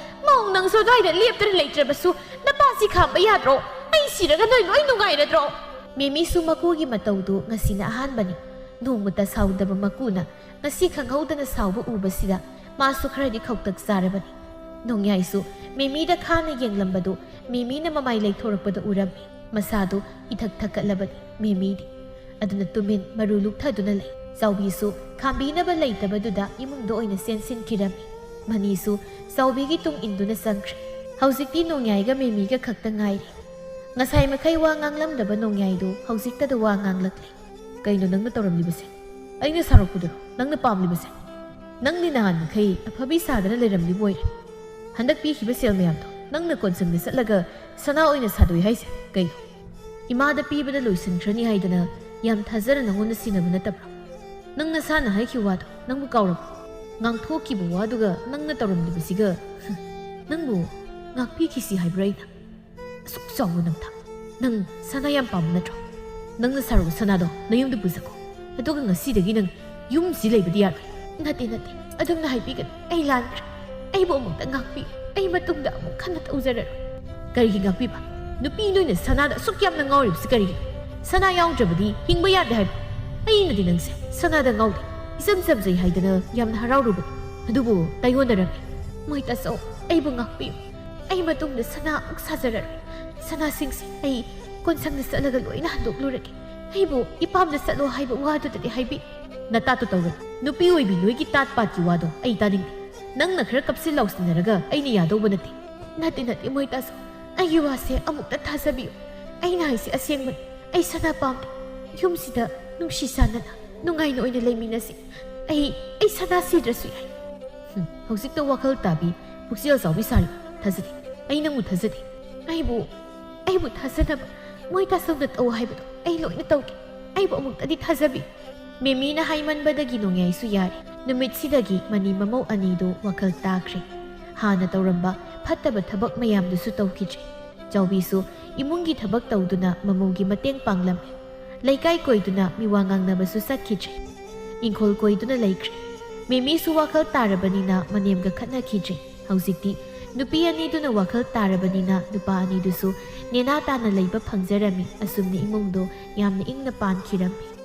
ꯃꯧ ꯅꯪꯁꯨ ꯑꯗꯨꯋꯥꯏꯗ ꯂꯦꯞꯇꯅ ꯂꯩꯇ꯭ꯔꯕꯁꯨ ꯅꯄꯥꯁꯤ ꯈꯥꯝꯕ ꯌꯥꯗ꯭ꯔꯣ? ꯑꯩ ꯁꯤꯔꯒ ꯅꯣꯏ ꯂꯣꯏ ꯅꯨꯡꯉꯥꯏꯔꯗ꯭ꯔꯣ?" ꯃꯦꯃꯤꯁꯨ ꯃꯀꯨꯒꯤ ꯃꯇꯧꯗꯨ ꯉꯁꯤꯅ ꯑꯍꯥꯟꯕꯅꯤ꯫ ꯅꯣꯡꯃꯇ ꯁꯥꯎꯗꯕ ꯃꯀꯨꯅ ꯉꯁꯤ ꯈꯪꯍꯧꯗꯅ ꯁꯥꯎꯕ ꯎꯕꯁꯤꯗ ꯃꯥꯁꯨ ꯈꯔꯗꯤ ꯈꯧꯇꯛ ꯆꯥꯔꯕꯅꯤ꯫ ꯅꯣꯡꯌꯥꯏꯁꯨ ꯃꯦꯃꯤꯗ ꯈꯥꯅ ꯌꯦꯡꯂꯝꯕꯗꯨ ꯃꯦꯃꯤꯅ ꯃꯃꯥꯏ ꯂꯩꯊꯣꯔꯛꯄꯗ ꯎꯔꯝꯃꯤ꯫ ꯃꯁꯥꯗꯨ ꯏꯊꯛ ꯊꯛꯀꯠꯂꯕꯅꯤ ꯃꯦꯃꯤꯗꯤ꯫ ꯑꯗꯨꯅ ꯇꯨꯃꯤꯟ ꯃꯔꯨ ꯂꯨꯛꯊꯗꯨꯅ ꯂꯩ꯫ ꯆꯥꯎꯕꯤꯁꯨ ꯈꯥꯝꯕꯤꯅꯕ ꯂꯩꯇꯕꯗꯨꯗ ꯏꯃꯨꯡꯗ ꯑꯣꯏꯅ ꯆꯦꯟꯁꯤꯟꯈꯤꯔꯝꯃꯤ꯫ ꯃꯅꯤꯁꯨ ꯆꯥꯎꯕꯤꯒꯤ ꯇꯨꯡ ꯏꯟꯗꯨꯅ ꯆꯪꯈ꯭ꯔꯦ꯫ ꯍꯧꯖꯤꯛꯇꯤ ꯅꯣꯡꯌꯥꯏꯒ ꯃꯦꯃꯤꯒ ꯈꯛꯇ ꯉꯥꯏꯔꯦ꯫ ꯉꯁꯥꯏ ꯃꯈꯩ ꯋꯥ ꯉꯥꯡꯂꯝꯗꯕ ꯅꯣꯡꯌꯥꯏꯗꯨ ꯍꯧꯖꯤꯛꯇꯗ ꯋꯥ ꯉꯥꯡꯂꯛꯂꯦ꯫ "ꯀꯩꯅꯣ ꯅꯪꯅ ꯇꯧꯔꯝꯂꯤꯕꯁꯦ? ꯑꯩꯅ ꯁꯥꯎꯔꯛꯄꯗꯨꯔꯣ ꯅꯪꯅ ꯄꯥꯝꯂꯤꯕꯁꯦ? ꯅꯪꯗꯤ ꯅꯍꯥꯟ ꯃꯈꯩ ꯑꯐꯕꯤ ꯁꯥꯗꯅ ꯂꯩꯔꯝꯂꯤꯕ ꯑꯣꯏꯔꯦ꯫ ꯍꯟꯗꯛ ꯄꯤꯈꯤꯕ ꯁꯦꯜ ꯃꯌꯥꯝꯗꯣ ꯅꯪꯅ ꯀꯣꯟꯁꯪꯗ ꯆꯠꯂꯒ ꯁꯅꯥ ꯑꯣꯏꯅ ꯁꯥꯗꯣꯛꯏ ꯍꯥꯏꯁꯦ ꯀꯩꯅꯣ? ꯏꯃꯥꯗ ꯄꯤꯕꯗ ꯂꯣꯏꯁꯤꯟꯈ꯭ꯔꯅꯤ ꯍꯥꯏꯗꯅ ꯌꯥꯝ ꯊꯥꯖꯔ ꯅꯪꯉꯣꯟꯗ ꯁꯤꯟꯅꯕ ꯅꯠꯇꯕ꯭ꯔꯣ? ꯅꯪ ꯅꯁꯥꯅ ꯍꯥꯏꯈꯤꯕ ꯋꯥꯗꯣ ꯅꯪꯕꯨ ꯀꯥꯎꯔꯕꯣ? ꯉꯥꯡꯊꯣꯛꯈꯤꯕ ꯋꯥꯗꯨꯒ ꯅꯪꯅ ꯇꯧꯔꯝꯂꯤꯕꯁꯤꯒ ꯅꯪꯕꯨ ꯉꯥꯛꯄꯤꯈꯤꯁꯤ ꯍꯥꯏꯕ꯭ꯔꯥ ꯑꯩꯅ? ꯑꯁꯨꯛ ꯆꯥꯎꯕ ꯅꯝꯊꯥꯛ꯫ ꯅꯪ ꯁꯅꯥ ꯌꯥꯝ ꯄꯥꯝꯕ ꯅꯠꯇ꯭ꯔꯣ? ꯅꯪꯅ ꯁꯥꯔꯨꯕ ꯁꯅꯥꯗꯣ ꯅꯌꯨꯝꯗ ꯄꯨꯖꯈꯣ꯫ ꯑꯗꯨꯒ ꯉꯁꯤꯗꯒꯤ ꯅꯪ ꯌꯨꯝꯁꯤ ꯂꯩꯕꯗꯤ ꯌꯥꯔꯣꯏ꯫ ꯅꯠꯇꯦ, ꯅꯠꯇꯦ, ꯑꯗꯨꯝꯅ ꯍꯥꯏꯕꯤꯒꯅꯨ꯫ ꯑꯩ ꯂꯥꯟꯈ꯭ꯔꯦ꯫ ꯑꯩꯕꯨ ꯑꯃꯨꯛꯇ ꯉꯥꯛꯄꯤꯌꯨ꯫ ꯑꯩ ꯃꯇꯨꯡꯗ ꯑꯃꯨꯛ ꯍꯟꯅ ꯇꯧꯖꯔꯔꯣꯏ꯫ ꯀꯔꯤꯒꯤ ꯉꯥꯛꯄꯤꯕ? ꯅꯨꯄꯤ ꯅꯣꯏꯅ ꯁꯅꯥꯗ ꯑꯁꯨꯛ ꯌꯥꯝꯅ ꯉꯥꯎꯔꯤꯕꯁꯤ ꯀꯔꯤꯒꯤꯅꯣ? ꯁꯅꯥ ꯌꯥꯎꯗ꯭ꯔꯕꯗꯤ ꯍꯤꯡꯕ ꯌꯥꯗꯦ ꯍꯥꯏꯕ? ꯑꯩꯅꯗꯤ ꯅꯪꯁꯦ ꯁꯅꯥꯗ ꯉꯥꯎꯗꯦ, ꯏꯆꯝ ꯆꯝꯖꯩ ꯍꯥꯏꯗꯅ ꯌꯥꯝꯅ ꯍꯔꯥꯎꯔꯨꯕꯅꯤ꯫ ꯑꯗꯨꯕꯨ ꯇꯥꯏꯑꯣꯟꯅꯔꯝꯃꯤ꯫ ꯃꯣꯏ ꯇꯥꯆꯧ, ꯑꯩꯕꯨ ꯉꯥꯛꯄꯤꯌꯨ꯫ ꯑꯩ ꯃꯇꯨꯡꯗ ꯁꯅꯥ ꯑꯃꯨꯛ ꯁꯥꯖꯔꯔꯣꯏ꯫ ꯁꯅꯥꯁꯤꯡꯁꯦ ꯑꯩ ꯀꯣꯟꯁꯪꯗ ꯆꯠꯂꯒ ꯂꯣꯏꯅ ꯍꯟꯗꯣꯛꯂꯨꯔꯒꯦ꯫ ꯑꯩꯕꯨ ꯏꯄꯥꯝꯗ ꯆꯠꯂꯣ ꯍꯥꯏꯕ ꯋꯥꯗꯨꯗꯗꯤ ꯍꯥꯏꯕꯤ꯫ ꯅꯇꯥꯠꯇꯨ ꯇꯧꯒꯅꯨ꯫ ꯅꯨꯄꯤ ꯑꯣꯏꯕꯤ ꯅꯣꯏꯒꯤ ꯇꯥꯠ ꯄꯥꯠꯀꯤ ꯋꯥꯗꯣ ꯑꯩ ꯇꯥꯅꯤꯡꯗꯦ꯫ ꯅꯪꯅ ꯈꯔ ꯀꯞꯁꯤꯟ ꯂꯥꯎꯁꯤꯟꯅꯔꯒ ꯑꯩꯅ ꯌꯥꯗꯧꯕ ꯅꯠꯇꯦ꯫ ꯅꯠꯇꯦ, ꯅꯠꯇꯦ, ꯃꯣꯏ ꯇꯥꯆꯧ, ꯑꯩꯒꯤ ꯋꯥꯁꯦ ꯑꯃꯨꯛꯇ ꯊꯥꯖꯕꯤꯌꯨ꯫ ꯑꯩꯅ ꯍꯥꯏꯁꯦ ꯑꯁꯦꯡꯕꯅꯤ꯫ ꯑꯩ ꯁꯅꯥ ꯄꯥꯝꯗꯦ꯫ ꯌꯨꯝꯁꯤꯗ ꯅꯨꯡꯁꯤ ꯆꯥꯟꯅꯅ ꯅꯨꯡꯉꯥꯏꯅ ꯑꯣꯏꯅ ꯂꯩꯃꯤꯟꯅꯁꯤ꯫ ꯑꯩ, ꯑꯩ ꯁꯅꯥ ꯁꯤꯗ꯭ꯔꯁꯨ ꯌꯥꯏ꯫ ꯍꯨꯝ, ꯍꯧꯖꯤꯛꯇ ꯋꯥꯈꯜ ꯇꯥꯕꯤ ꯄꯨꯛꯆꯦꯜ ꯆꯥꯎꯕꯤ ꯁꯥꯔꯤ꯫ ꯊꯥꯖꯗꯦ꯫ ꯑꯩ ꯅꯪꯕꯨ ꯊꯥꯖꯗꯦ꯫ ꯑꯩꯕꯨ, ꯑꯩꯕꯨ ꯊꯥꯖꯅꯕ ꯃꯣꯏ ꯇꯥꯆꯧꯅ ꯇꯧ ꯍꯥꯏꯕꯗꯣ ꯑꯩ ꯂꯣꯏꯅ ꯇꯧꯒꯦ꯫ ꯑꯩꯕꯨ ꯑꯃꯨꯛꯇꯗꯤ ꯊꯥꯖꯕꯤꯌꯨ꯫ ꯃꯦꯃꯤꯅ ꯍꯥꯏꯃꯟꯕꯗꯒꯤ ꯅꯣꯡꯌꯥꯏꯁꯨ ꯌꯥꯔꯦ꯫ ꯅꯨꯃꯤꯠꯁꯤꯗꯒꯤ ꯃꯅꯤ ꯃꯃꯧ ꯑꯅꯤꯗꯨ ꯋꯥꯈꯜ ꯇꯥꯈ꯭ꯔꯦ꯫ ꯍꯥꯟꯅ ꯇꯧꯔꯝꯕ ꯐꯠꯇꯕ ꯊꯕꯛ ꯃꯌꯥꯝꯗꯨꯁꯨ ꯇꯧꯈꯤꯗ꯭ꯔꯦ꯫ ꯆꯥꯎꯕꯤꯁꯨ ꯏꯃꯨꯡꯒꯤ ꯊꯕꯛ ꯇꯧꯗꯨꯅ ꯃꯃꯧꯒꯤ ꯃꯇꯦꯡ ꯄꯥꯡꯂꯝꯃꯤ꯫ ꯂꯩꯀꯥꯏ ꯀꯣꯏꯗꯨꯅ ꯃꯤꯋꯥ ꯉꯥꯡꯅꯕꯁꯨ ꯆꯠꯈꯤꯗ꯭ꯔꯦ꯫ ꯏꯪꯈꯣꯜ ꯀꯣꯏꯗꯨꯅ ꯂꯩꯈ꯭ꯔꯦ꯫ ꯃꯦꯃꯤꯁꯨ ꯋꯥꯈꯜ ꯇꯥꯔꯕꯅꯤꯅ ꯃꯅꯦꯝꯒ ꯈꯠꯅꯈꯤꯗ꯭ꯔꯦ꯫ ꯍꯧꯖꯤꯛꯇꯤ ꯅꯨꯄꯤ ꯑꯅꯤꯗꯨꯅ ꯋꯥꯈꯜ ꯇꯥꯔꯕꯅꯤꯅ ꯅꯨꯄꯥ ꯑꯅꯤꯗꯨꯁꯨ ꯅꯦꯅꯥ ꯇꯥꯅ ꯂꯩꯕ ꯐꯪꯖꯔꯝꯃꯤ꯫ ꯑꯁꯨꯝꯅ ꯏꯃꯨꯡꯗꯣ ꯌꯥꯝꯅ ꯏꯪꯅ ꯄꯥꯟꯈꯤꯔꯝꯃꯤ꯫